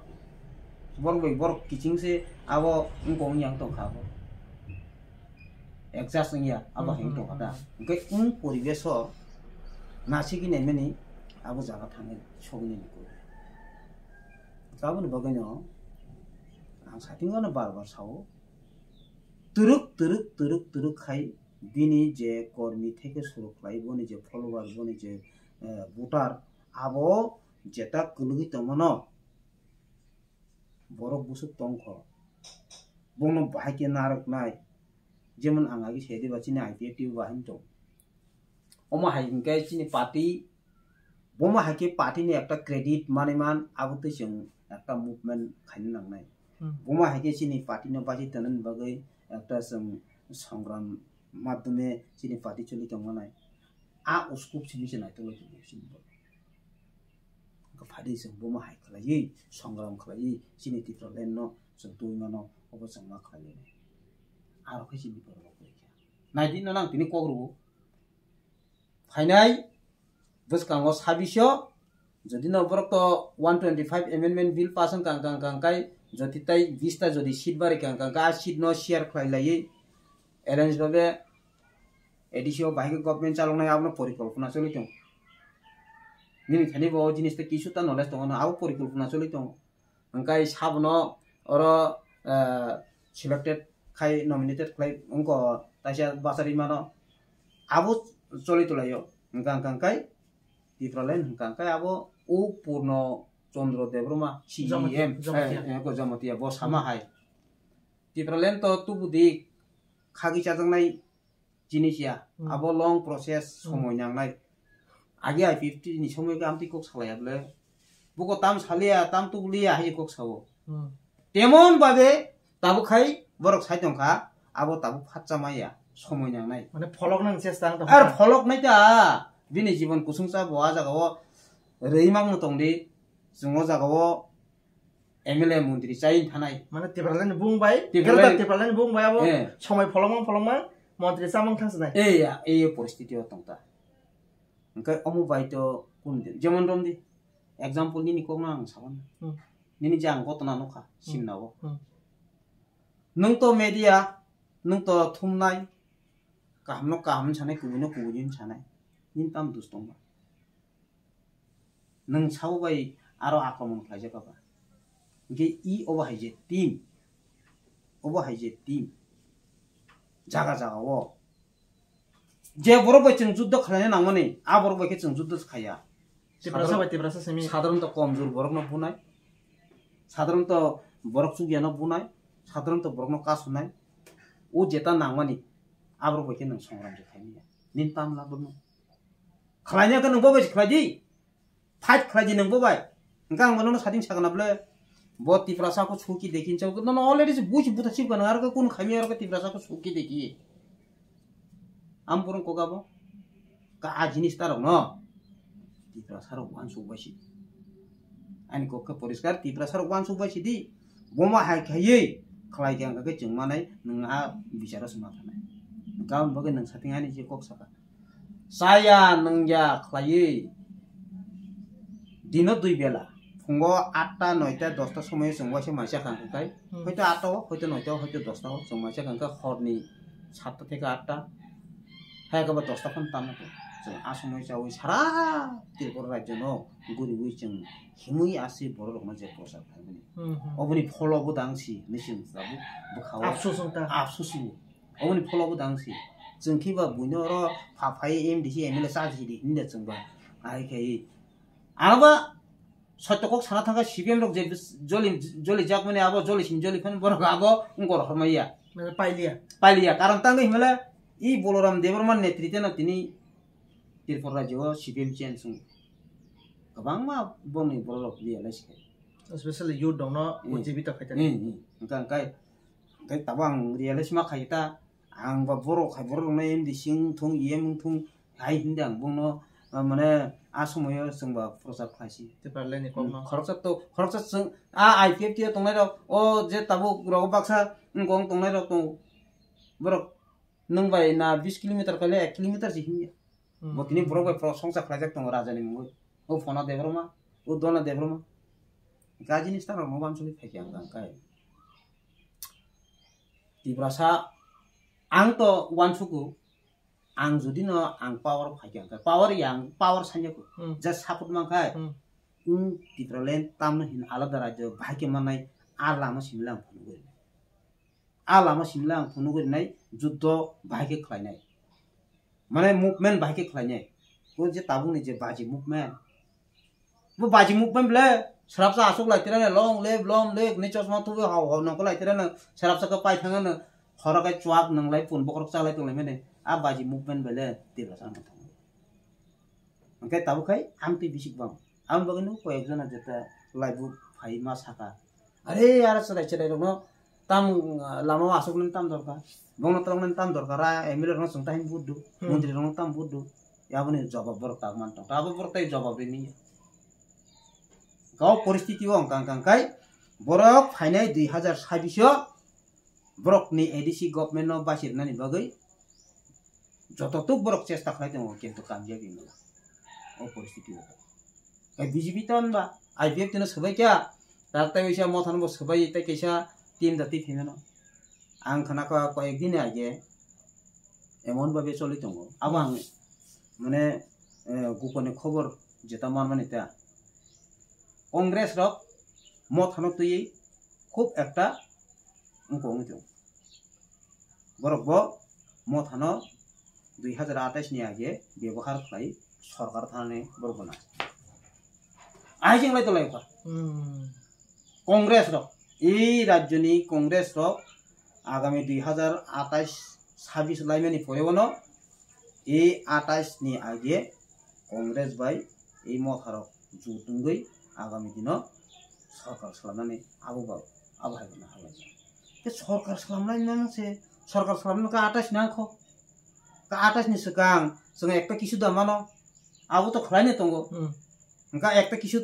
Borok bai borok kiching se abo wngkok wngya wng tongkha abo. Adjust wngya abo hai wng tongkha da. Hwnkhe wng poribesh o nasigwi naimani abo jaga thangwi sogwi nini koi. Aboni bagwino ang satingo no bar bar sao. Twrwk, twrwk, twrwk, twrwk khai bini je kormi theke suru khlai, boni je follower, boni je, eh, voter, abo jeta kwlwgwi tongmano borok bwswk tongkho. Bono bahai khe narwknai, jemon ang agi saidi ba chini I P F T o bahai tong. Omo hai hwnkhe chini party, bomo hai khe party ni ekta credit manwi man, abo twi chwng ekta movement khaina nangnai. Hmm. Bomo hai khe chini party no baji tongnani bagwi ekta chwng songram madhyome chini party choli tongmanai. A uskup simi se naitok lai tongwi chini bo. Hwnkhe phaidi chwng bomo hai khlaiwi, songram khlaiwi chini Tipraland no chwng twi mano, obo chwng ma khlai lai. Aro khe chini borok rok khe. Naidi no nang tini kok rwo. Phainai bwskango sabisio, jodi no borok to one twenty five amendment bill pass wng kang kang kang kai, jodi tai bis ta jodi seat bari kang kang kai, a seat no share khlai laiwi alliance babe A D C o bahai khe government chaloknai abono porikolpona choli tong. Nini thani bo o jinis ta kisu ta knowledge tongo no, abo porikolpona choli tong. Hwnkhe sabono oro, eh, selected khai, nominated khlai wngkha, taisa bachari mano. Abo choli tolaio. Hwnkha, hwnkha khe Tipraland hwnkha khe abo o Purno Chandra Debbarma, Jamatia, C E M, Jamatia. Eh, eh, ko Jamatia, bo sama hai. Tipraland to tubudi khagwi chajaknai jinis ya, hmm, abo long process, hmm, somoi nangnai. Agi I P F T ni somoi khe amtwi kok salaiya bwle. Buko tam saliya, tam tubuliya hai kok sao. Hmm. Temon babe tabuk khai borok sai tongkha, abo tabuk phatsa maya, somoi nangnai. Mane pholok nang chesta ang tongkha. Ar pholok nai ta, bini jibon kusung cha bo a jaga o rwi mangno tongdi, chwng o jaga o M L A montri chai thanai. Mane Tipraland ni bung bai, Tipraland Greater Tipraland ni bung bai abo, eh, somoi pholongma pholongma montri chamang thang sinai. Eh, ya, eh, poristiti o tongta. Hwnkhe omo bai to kun din. Jemon romdi, example nini kokno ang sabana. Hmm. Nini je ang gotona nukha, hmm, simna o. Hmm. Nwng to media, nwng to thumnai, kahamno kaham sanai, kubuino kubui sanai. Nini tam dus tongba. Nwng sabo bai aro akromon khlaijak ba. Hwnkhe i obo hai je team, obo hai je team, jaga jaga o je borok bai chwng juddo khlaina nangmani, a borok bai khe chwng juddo khaiya. Tiprasa bai Tiprasa simi. Sadharonto komjor borokno bunai, sadharonto borok chukyano bunai, sadharonto borokno kasunai, o jeta nangmani, a borok bai khe nwng songram je khaimanya. Nini tam labrwkno khlaina khe nwng bo bai se khlai di. Fight khlai di nwng bo bai. Hwnkhe ang bono sading sakna bwle. Bo Tiprasa ko suki dekhin chau. Nono already se busi buta sibka nang aro khe kun khaimi aro khe Tiprasa ko suki dekhi. Am purung koga bo. Ka a jinis ta rok no. Tiprasa rok wansuk bai si. Ani kok khe poriskar Tiprasa rok wansuk bai si di. Bomo hai khaiwi khlai khe ang khe chwng manai nwng a bicharo se ma thanai. Hwnkhe aboni bagwi nwng sating ani je kok saka. Chaya nungya khlaiwi dino dui bela, phungo atta, noita, dosta somoio chwng waisa mai cha kha hwnkhe, hmm, hoito atta o, hoito noita o, hoito dosta o chwng mai cha kha hwnkhe horni satta theke atta, hai khe ba dosta phano tamo chwng a somoio chaui sara Tripura rajyo no guriui chwng himui asui borok rokno je prochar khlaimani. Hmm, hmm. Oboni pholo bo dang si hinui chwng tabuk bwkha o afsus wngkha. Afsus wngkha. Oboni pholo bo dang si. Chwng khe ba buino oro pha phai M D C M L A cha di hinda chwng ba. Ai khai. Ano ba sotto kok sana thangkha C P M rok je bis-, joli, joli jak mani abo joli sim joli phan borok abo wngkor hormaiya. Mane pailiya. Pailiya. Karon tangwi himle i Boloram Debbarma netrite no tini Tripura rajyo C P M change wng. Kwbangma bongni borok rok realize khai. Especially youth rok no Hmm. jibito khai tani. Hmm, hmm. Hwnkha hwnkhe, hwnkhe tabo ang realize ma khai ta. Ang ba borok hai borok rokno M D C wng thung, E M wng thung, hai hindi ang bongno, ah, mane, a somoyo chwng ba prochar khlai si. Tipraland ni kok no. Hmm, khoroksa to, khoroksa chwng, a I P F T o tongnai rok, o je tabuk rogo baksa wng kong tongnai rok tongo. Borok nwng bai na bis kilometer kale ek kilometer si hinya. Hmm. Bo tini borok bai pro-, songcha khlaijak tongo raja ni mungwi. O Phona Debbarma, o Dona Debbarma. Ga jinis ta rok no wansugwi phaikha ang kai. Tiprasa, ang to uansugo, ang jodi no ang power phaikha, ang power ya, ang power sanya ko, Hmm. just support man khai, Hmm. wng Tipraland tamno hin alada rajyo bahai khe manai, a lama simla ang phunugwi rinai, a lama simla ang phunugwi rinai, juddo bahai khe khlainai. Mane movement bahai khe khlainai. O je tabukni je baji movement. Bo baji movement ble srapsa asuk lai tirane long live, long live ni chosma tubu hau hau nongkho lai tirane srapsa khe pai thangano khoro khe chuak nang lai pun bokhorok cha lai tong lai mene. A baji movement ble tira sa nang thang. Hwnkhe tabuk khai amtwi bisik bang. Aboni bagwino koyekjona jeta laibuk phai ma saka, "Are, aro chwrai chwrai rokno tam, ah, lama o aswknani tam dorkar, bongno twlangmani tam dorkar, a M L A rokno chwng tahini vote do, Hmm. Montri rokno tam vote do." Aboni jobab borok tak man tong. Abo borok tai jobab rini ya. Gao poristiti o wngkang kang kai borok phainai dui hazar sabbish o borokni A D C government no bachirnani bagwi jototuk borok chesta khlai tongo, kintu kamyabi wngla o poristiti o. Kai B J P ton ba I P F T no swbai kya, tak tai kaisa Motha no bo swbai tai kaisa team da twi phimano. Ang khna kha koyek din age emon babe choli tongo. Abo ang mane, eh, gupone khobor jeta manmani ta. Congress rok Motha no twiwi khub ekta wngkok wngwi tongo. Borok bo Mothano dui hazar atais ni age bebohar khlai sorkar thanani borok gwnang. Aijing lai tolai kha. Hmm. Congress rok, ei rajyoni Congress rok agami dui hazar atais sabis laimani pore bono ei atais ni age Congress bai ei motharok jut wngwi agami dino sorkar slamnani abo ba abo hai kheno halai. Ke sorkar slamnai nang se, sorkar slamnai ka atais nang kho. Ka atais ni swkang chwng ekta kisu da mano. Abo to khlai ni tongo. Hmm. Hwnkha ekta kisu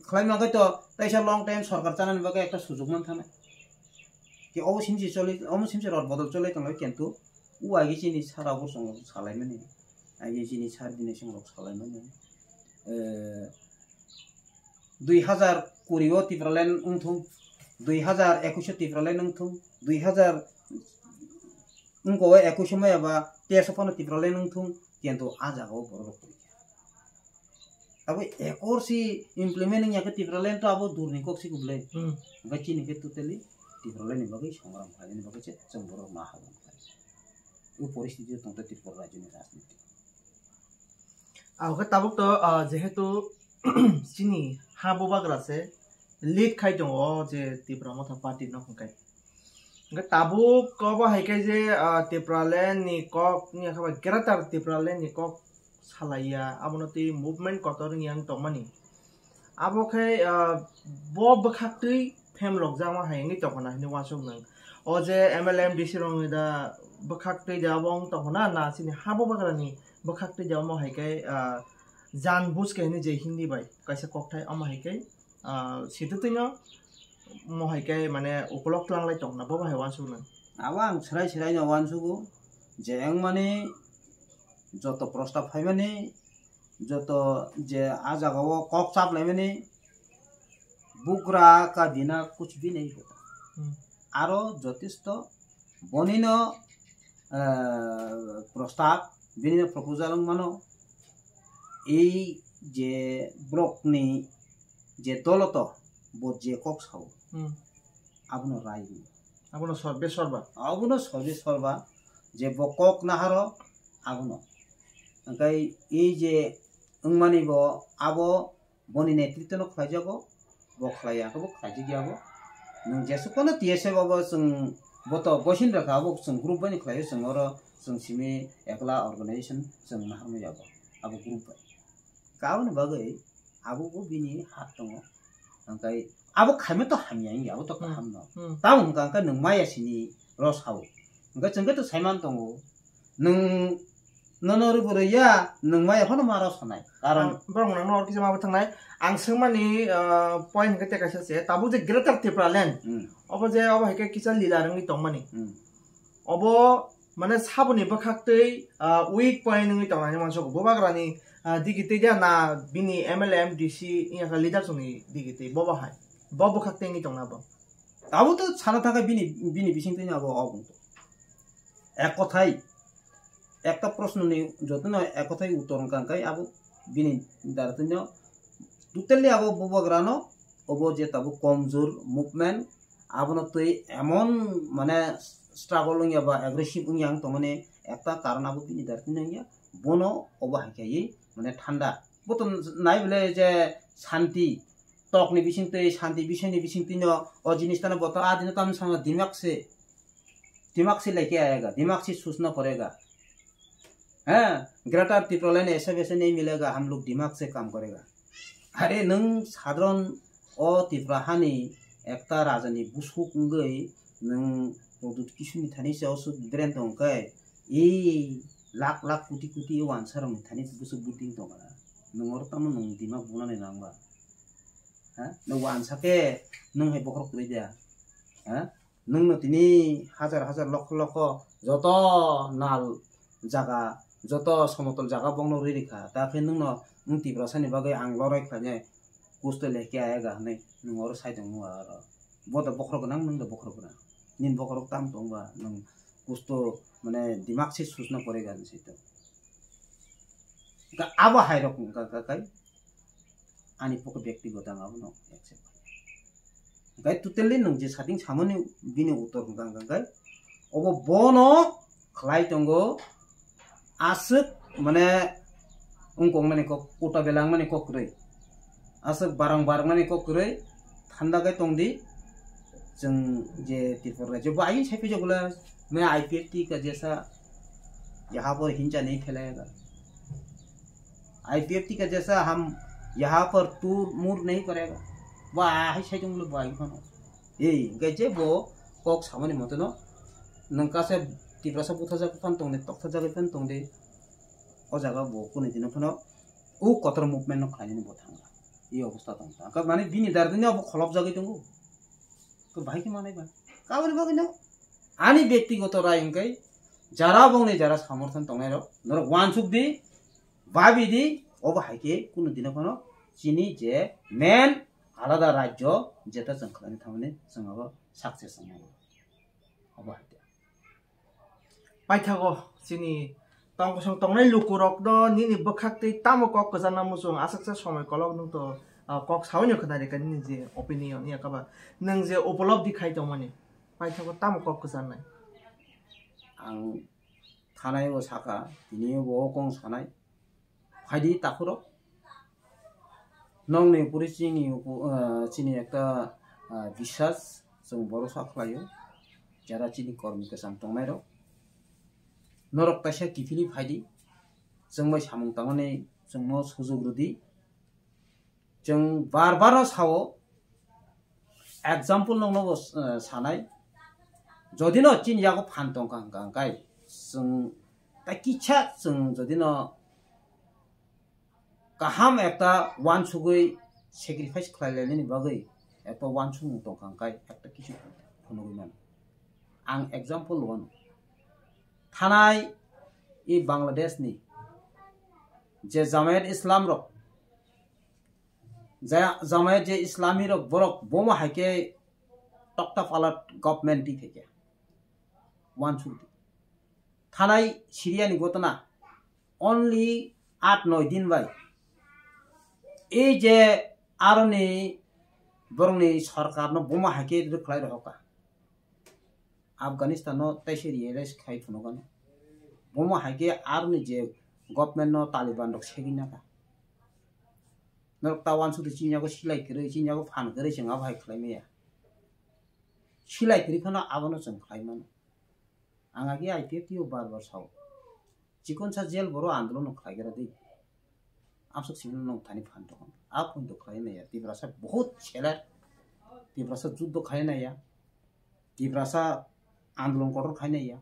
khlai mangkha to taisa long time sorkar chanani bagwi ekta sujuk man thana. Ke obo simsi choli, omo simsi rot bodol choli tongo kintu u agi chini sara bo chwng salai mani. Agi chini sar bini chwng rok salai mani. Eh, dui hazar kuri o Tipraland wngthung, dui hazar ekwis o Tipraland wngthung, dui hazar wngkha o ekwis o maya ba teso phano Tipraland wngthung, kintu a jaga o borok rok kwrwi kha. Abo ekor si implement wngya khe Tipraland to abo durni kok si kwbwlai. Hmm. Hwnkhe chini khe totally Tipraland ni bagwi songram khlainani bagwi se chwng borok ma habang khlai. O poristiti o tongtha Tripura rajyoni rajniti. Abo khe tabuk to, ah, jehetu chini ha bubagra se lead khai tongo o je Tipra Motha Party no hwnkhe. Hwnkhe tabuk obo hai khe je, ah, Tipraland ni kok wngya khe ba Greater Tipraland ni kok salaiya, abono twi movement kotor wngya wng tongmani. Abo khe, ah, bo bwkhaktwi phemlokjakma hai wngwi tongkha na hinwi uansuk nwng. O je M L A M D C rokni da bwkhaktwi da obo wng tongkha na, na chini ha bubagrani bwkhaktwi da omo hai khe, ah, jan buj khe hinwi je Hindi bai kaisa kokthai omo hai khe, ah, sitwtwino omo hai khe mane ukolok tlanglai tongkha na bo bahai uansuk nwng. Abo ang swrai swraino uansugo je wngmani joto prostab phaimani joto je a jagao kok chaplaimani bugra ka dina kuch bhi nahi hota. Hmm. Aro jotesto bonino, eh, prostab, bonino proposal wngmano ei je borokni je doloto bo je kok sao. Hmm. Abono rai hino. Abono sorbe sorba. Abono sorbe sorba je bo kok naharo Abono. Hwnkhe e je wngmani bo abo boni netritwno khlaijago, bo khlaiya khe bo khlaijak ya bo. Nwng jesuk phano T S F abo chwng boto bosin rwkha, abo chwng group bai ni khlaio, chwng oro chwng simi ekla organization chwng naharmaya bo, abo group bai. Aboni bagwi abo bo bini hak tongo. Hwnkhe abo khaima to hamya wngya, abo to Hmm. kaham no. Hmm. Tamo hwnkha hwnkhe nwng maya sini rw sao. Hwnkhe chwng khe to saiman tongo. Nwng nono rw bwrwi ya, nwng maya phano ma rw sanai. Karon Ang borok nang nor kisa ma bwthangnai. Ang swngmani, ah, point hwnkhe tei kaisa se, tabuk je Greater Tipraland. Hmm. Obo je obo hai khe kisa lila rwngwi tongmani. Hmm. Obo mane saboni bwkhaktwi, ah, weak point wngwi tongnani mansukgo. Bubagrani, ah, digi twi dia na bini M L A, M D C wngya kha leader chwngni digi twi bobo hai. Bo bwkhaktwi wngwi tongna bo. Abo to sana thangkha bini, bini bisingtwi abo o bung to. Ek kothai, ekta proshno ni jotono ek kothai uttor wngkha hwnkhe abo bini daratwino totally abo bubagrano obo je tabuk komjor movement abono twi emon mane struggle wngya ba aggressive wngya wng tongmani ekta karon abo bini daratwino wngya bono obo hai khe mane thanda bo to nai bole je shanti tokni bisingtwi shanti bisingni bisingtwino o jinis tano bo to adino tamo sama dimak se दिमाग से लेके आएगा, दिमाग से सोचना पड़ेगा। हाँ, ग्रेटर टिप्रालैंड ऐसे वैसे नहीं मिलेगा, हम लोग दिमाग से काम करेगा। Are nwng sadron o Tripura hani ekta rajani busuk wngwi nwng odut kisuni thani se osuk brand tong khe, e lakh lakh koti koti wansa rokni thani busuk building tong kha. Nwng oro tamo nwng dimak bunani nangba. Ha? Nwng wansa khe nwng hai bokhorok kwrwi da. Ha? Nwngno tini hajar hajar lokho lokho joto nal jaga, joto somotol jaga bokno rwi rikha. Ta khe nwngno wng Tiprasani bagwi ang lorai khlainai kusto lehke ayega hwnwi nwng oro sai tongmung aro. Bo da bokhorok gwnang, nwng da bokhorok gwnang. Nini bokhorok tamo tongba nwng kusto mane dimak se sochna porega hinwi saito. Hwnkhe abo hairok wngkha kha kai ani pokhe byaktigoto ang abono accept khlai. Hwnkhe totally nwng je sating samani bini uttor hwnkha hwnkha khe obo bono khlai tongo aswk mane wngkok mani kok kota belangmani kok kwrwi. Aswk barang barangmani kok kwrwi thanda khe tongdi. Chwng je Tripura rajyo bo ayung sai phijak bwla, main I P F T ka jaisa yaha par hinsa nahi phalayega. I P F T ka jaisa hum yaha par tur mur nahi karega. Bo ahai sai tong bwla bo ayung phano. Ei, hwnkhe je bo kok samani motono nwng kasa Tiprasa buthajak phan tongdi, tokthajak phan tongdi. O jaga bo kuni dino phano o kotor movement no khlainani bo thangla. I obostha tong ta. Ka mane bini dar dini abo kholop jagwi tongo. To bahai khe manai ba. Kaboni bagwi no ani byaktigoto rai hwnkhe jara bongni jara samorthon tongnai rok norok wansuk di, babi di, obo hai khe kunu dino phano chini je main alada rajyo jeta chwng khlaina thangmani chwng abo success wngnai. Obo hai khe. Paithago chini tongkosong tongnai lukurokno nini bwkhaktwi tamo kok kwchangna muchung, aswksa somoi kolok nwng to, ah, kok saui no khwnarikha nini je opinion ya kaba nwng je upolobdi khai tongmani, paithago tamo kok kwchangnai? Ang thanai o sakha, tini bo o kong sanai. Phaidi takhurok. Nokni upuri chini upu-, ah, chini ekta, ah, biswas chwng borosa khlaio. Jara chini kormi kwcham tongnairok. Norok kaisa kiphilwi phaidi. Chwng bai samung tangmani chwngno sujuk rwdi. Chwng bar bar no sao, example nokno bo, eh, sanai. Jodi no chini yago phan tongkha hwnkha hwnkhe chwng ta kisa chwng jodi no kaham ekta wansugwi sacrifice khlai lainani bagwi ekta wansukmung tongkha hwnkhe ekta kisu phunugwi mano. Ang example wano. Thanai i Bangladesh ni je Jamayat Islam rok Ja-, Jamayat je Islami rok borok bomo hai khe tokta palat government twi thai khe. Wansuk di. Thanai Syria ni gotona only aat noi din bai. Ei je aroni borokni sorkar no bomo hai khe rwkhlai rohor kha. Afghanistan no teisa realize khai phunukgano. Bomo hai khe aroni je government no Taliban rok segwi naka. Norok ta wansuk di chini yago silai kwrwi, chini yago phan kwrwi chwng abo hai khlai maya. Silai kwrwi phano abono chwng khlai mano. Ang agi I P F T o bar bar sao. Chikon sa jail boro andolon no khlai gra di. Amsuk simi no thani phan tong. A pun to khlai naya. Tiprasa bahut seler. Tiprasa juddo khlai naya. Tiprasa andolon kotor khai nai ya.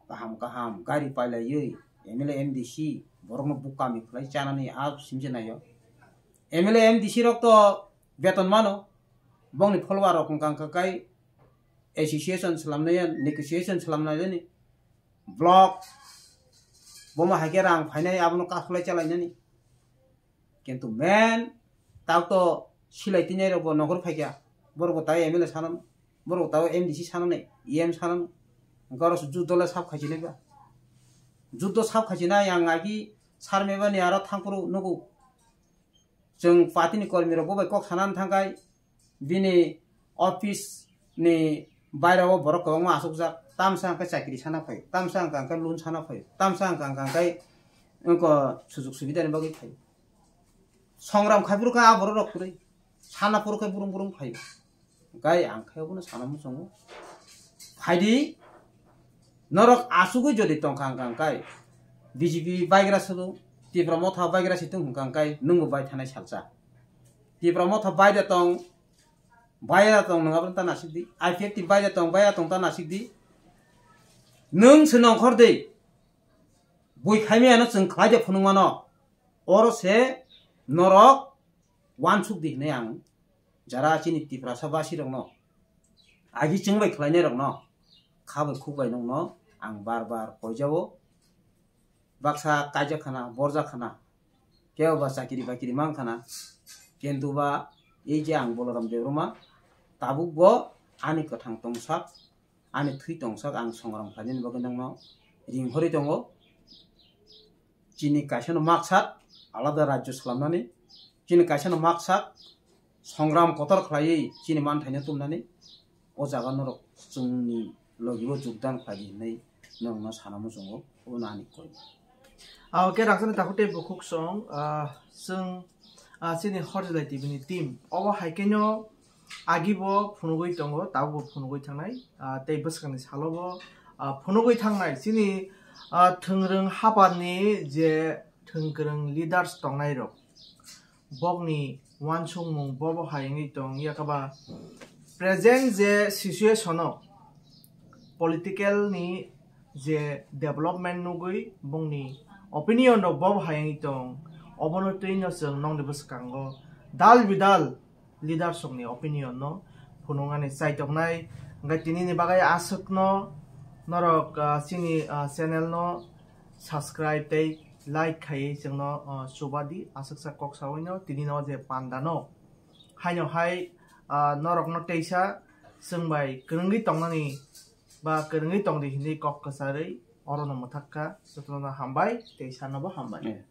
Kaham kaham gari pailaiwi M L A M D C borokno bukami khlai chanani a simse naio. M L A M D C rok to beton mano, bongni follower rok wngkha wngkha kai association slamnai ya, negotiation slamnai ya ni, block, bomo hai khe rang phainai abono kakhwlai chalainani. Kintu men tak to silai tinai rok bo nohor phaikya, borok bo tai M L A sanano, borok bo tai M D C sanani, E M sanano, hwnkhe oro se juddo le sab khaichinai ba. Juddo sab khaichinai ang agi sar mebani aro thangphuru nugo. Chwng party ni kormi rok bo bai kok sanani thangkhai, bini office ni baira o borok kwbangma asukjak, tamsa hwnkhe chakri sana phaio, tamsa hwnkhe hwnkhe loan sana phaio, tamsa hwnkhe hwnkhe hwnkhe wngkha sujuk subida ni bagwi phaio. Songram khai phuru khe a borok rok kwrwi sana phuru khe burung burung phaio. Gai ang khe obono sana muchungo. Phaidi, norok asugwi jodi tongkha hwnkha hwnkhe B J P baigra sulu, Tipra Motha baigra situng hwnkha hwnkhe nwngbo bai thanai salsa. Tipra Motha baida tong, baida tong nwng abono ta nasik di. I P F T baida tong, baida tong ta nasik di. Nwng se nongkhor di. Bui khaimiyano chwng khlai de phunukmano. Oro se norok wansuk di hinwi ang jara chini Tiprasa basi rokno agi chwng bai khlainai rokno kha bai khuk bai nokno ang bar bar koijao. Baksa kaijak khana, borjak khana, kebo ba chakiri bakiri mang khana, kintu ba ei je ang Boloram Debbarma tabuk bo ani kwthang tongsak, ani thwi tongsak ang songram khlainani bagwi nokno ring horwi tongo. Chini kaisa no maksak alada rajyo slamnani, chini kaisa no maksak songram kotor khlaiwi chini manthaino tumnani, o jaga norok chwngni logi o jogdan khlai di hinwi norokno sana muchungo, obono ani koi. Ah, okay, rangchakni takhuk tei bukhuk song, ah, chwng, ah, chini Horjilai T V ni team. Obo hai khe no agi bo phunugwi tongo, tabuk bo phunugwi thangnai, ah, tei bwskangni salo bo, ah, phunugwi thangnai. Chini, ah, thwngrwng hapani je thwngkwrwng leaders tongnai rok, bokni uansukmung bobo hai wngwi tong yakaba present je situation o political ni je development nugwi bongni opinion rok bobo hai wngwi tong, obono twi no chwng nokni bwskango dal bidal leaders rokni opinion no phunuknani chai tongnai. Hwnkhe tini ni bagwi aswk no norok, ah, chini, ah, channel no subscribe tei like khaiwi chwngno, ah, chuba di. Aswksa kok sawi no tini no je panda no haino hai, ah, norok no teisa chwng bai kwrwngwi tongnani ba kwrwngwi tong di hinwi kok kwcharwi oro no mwthak kha. Jotono no hambai tei sano bo hambai. Eh.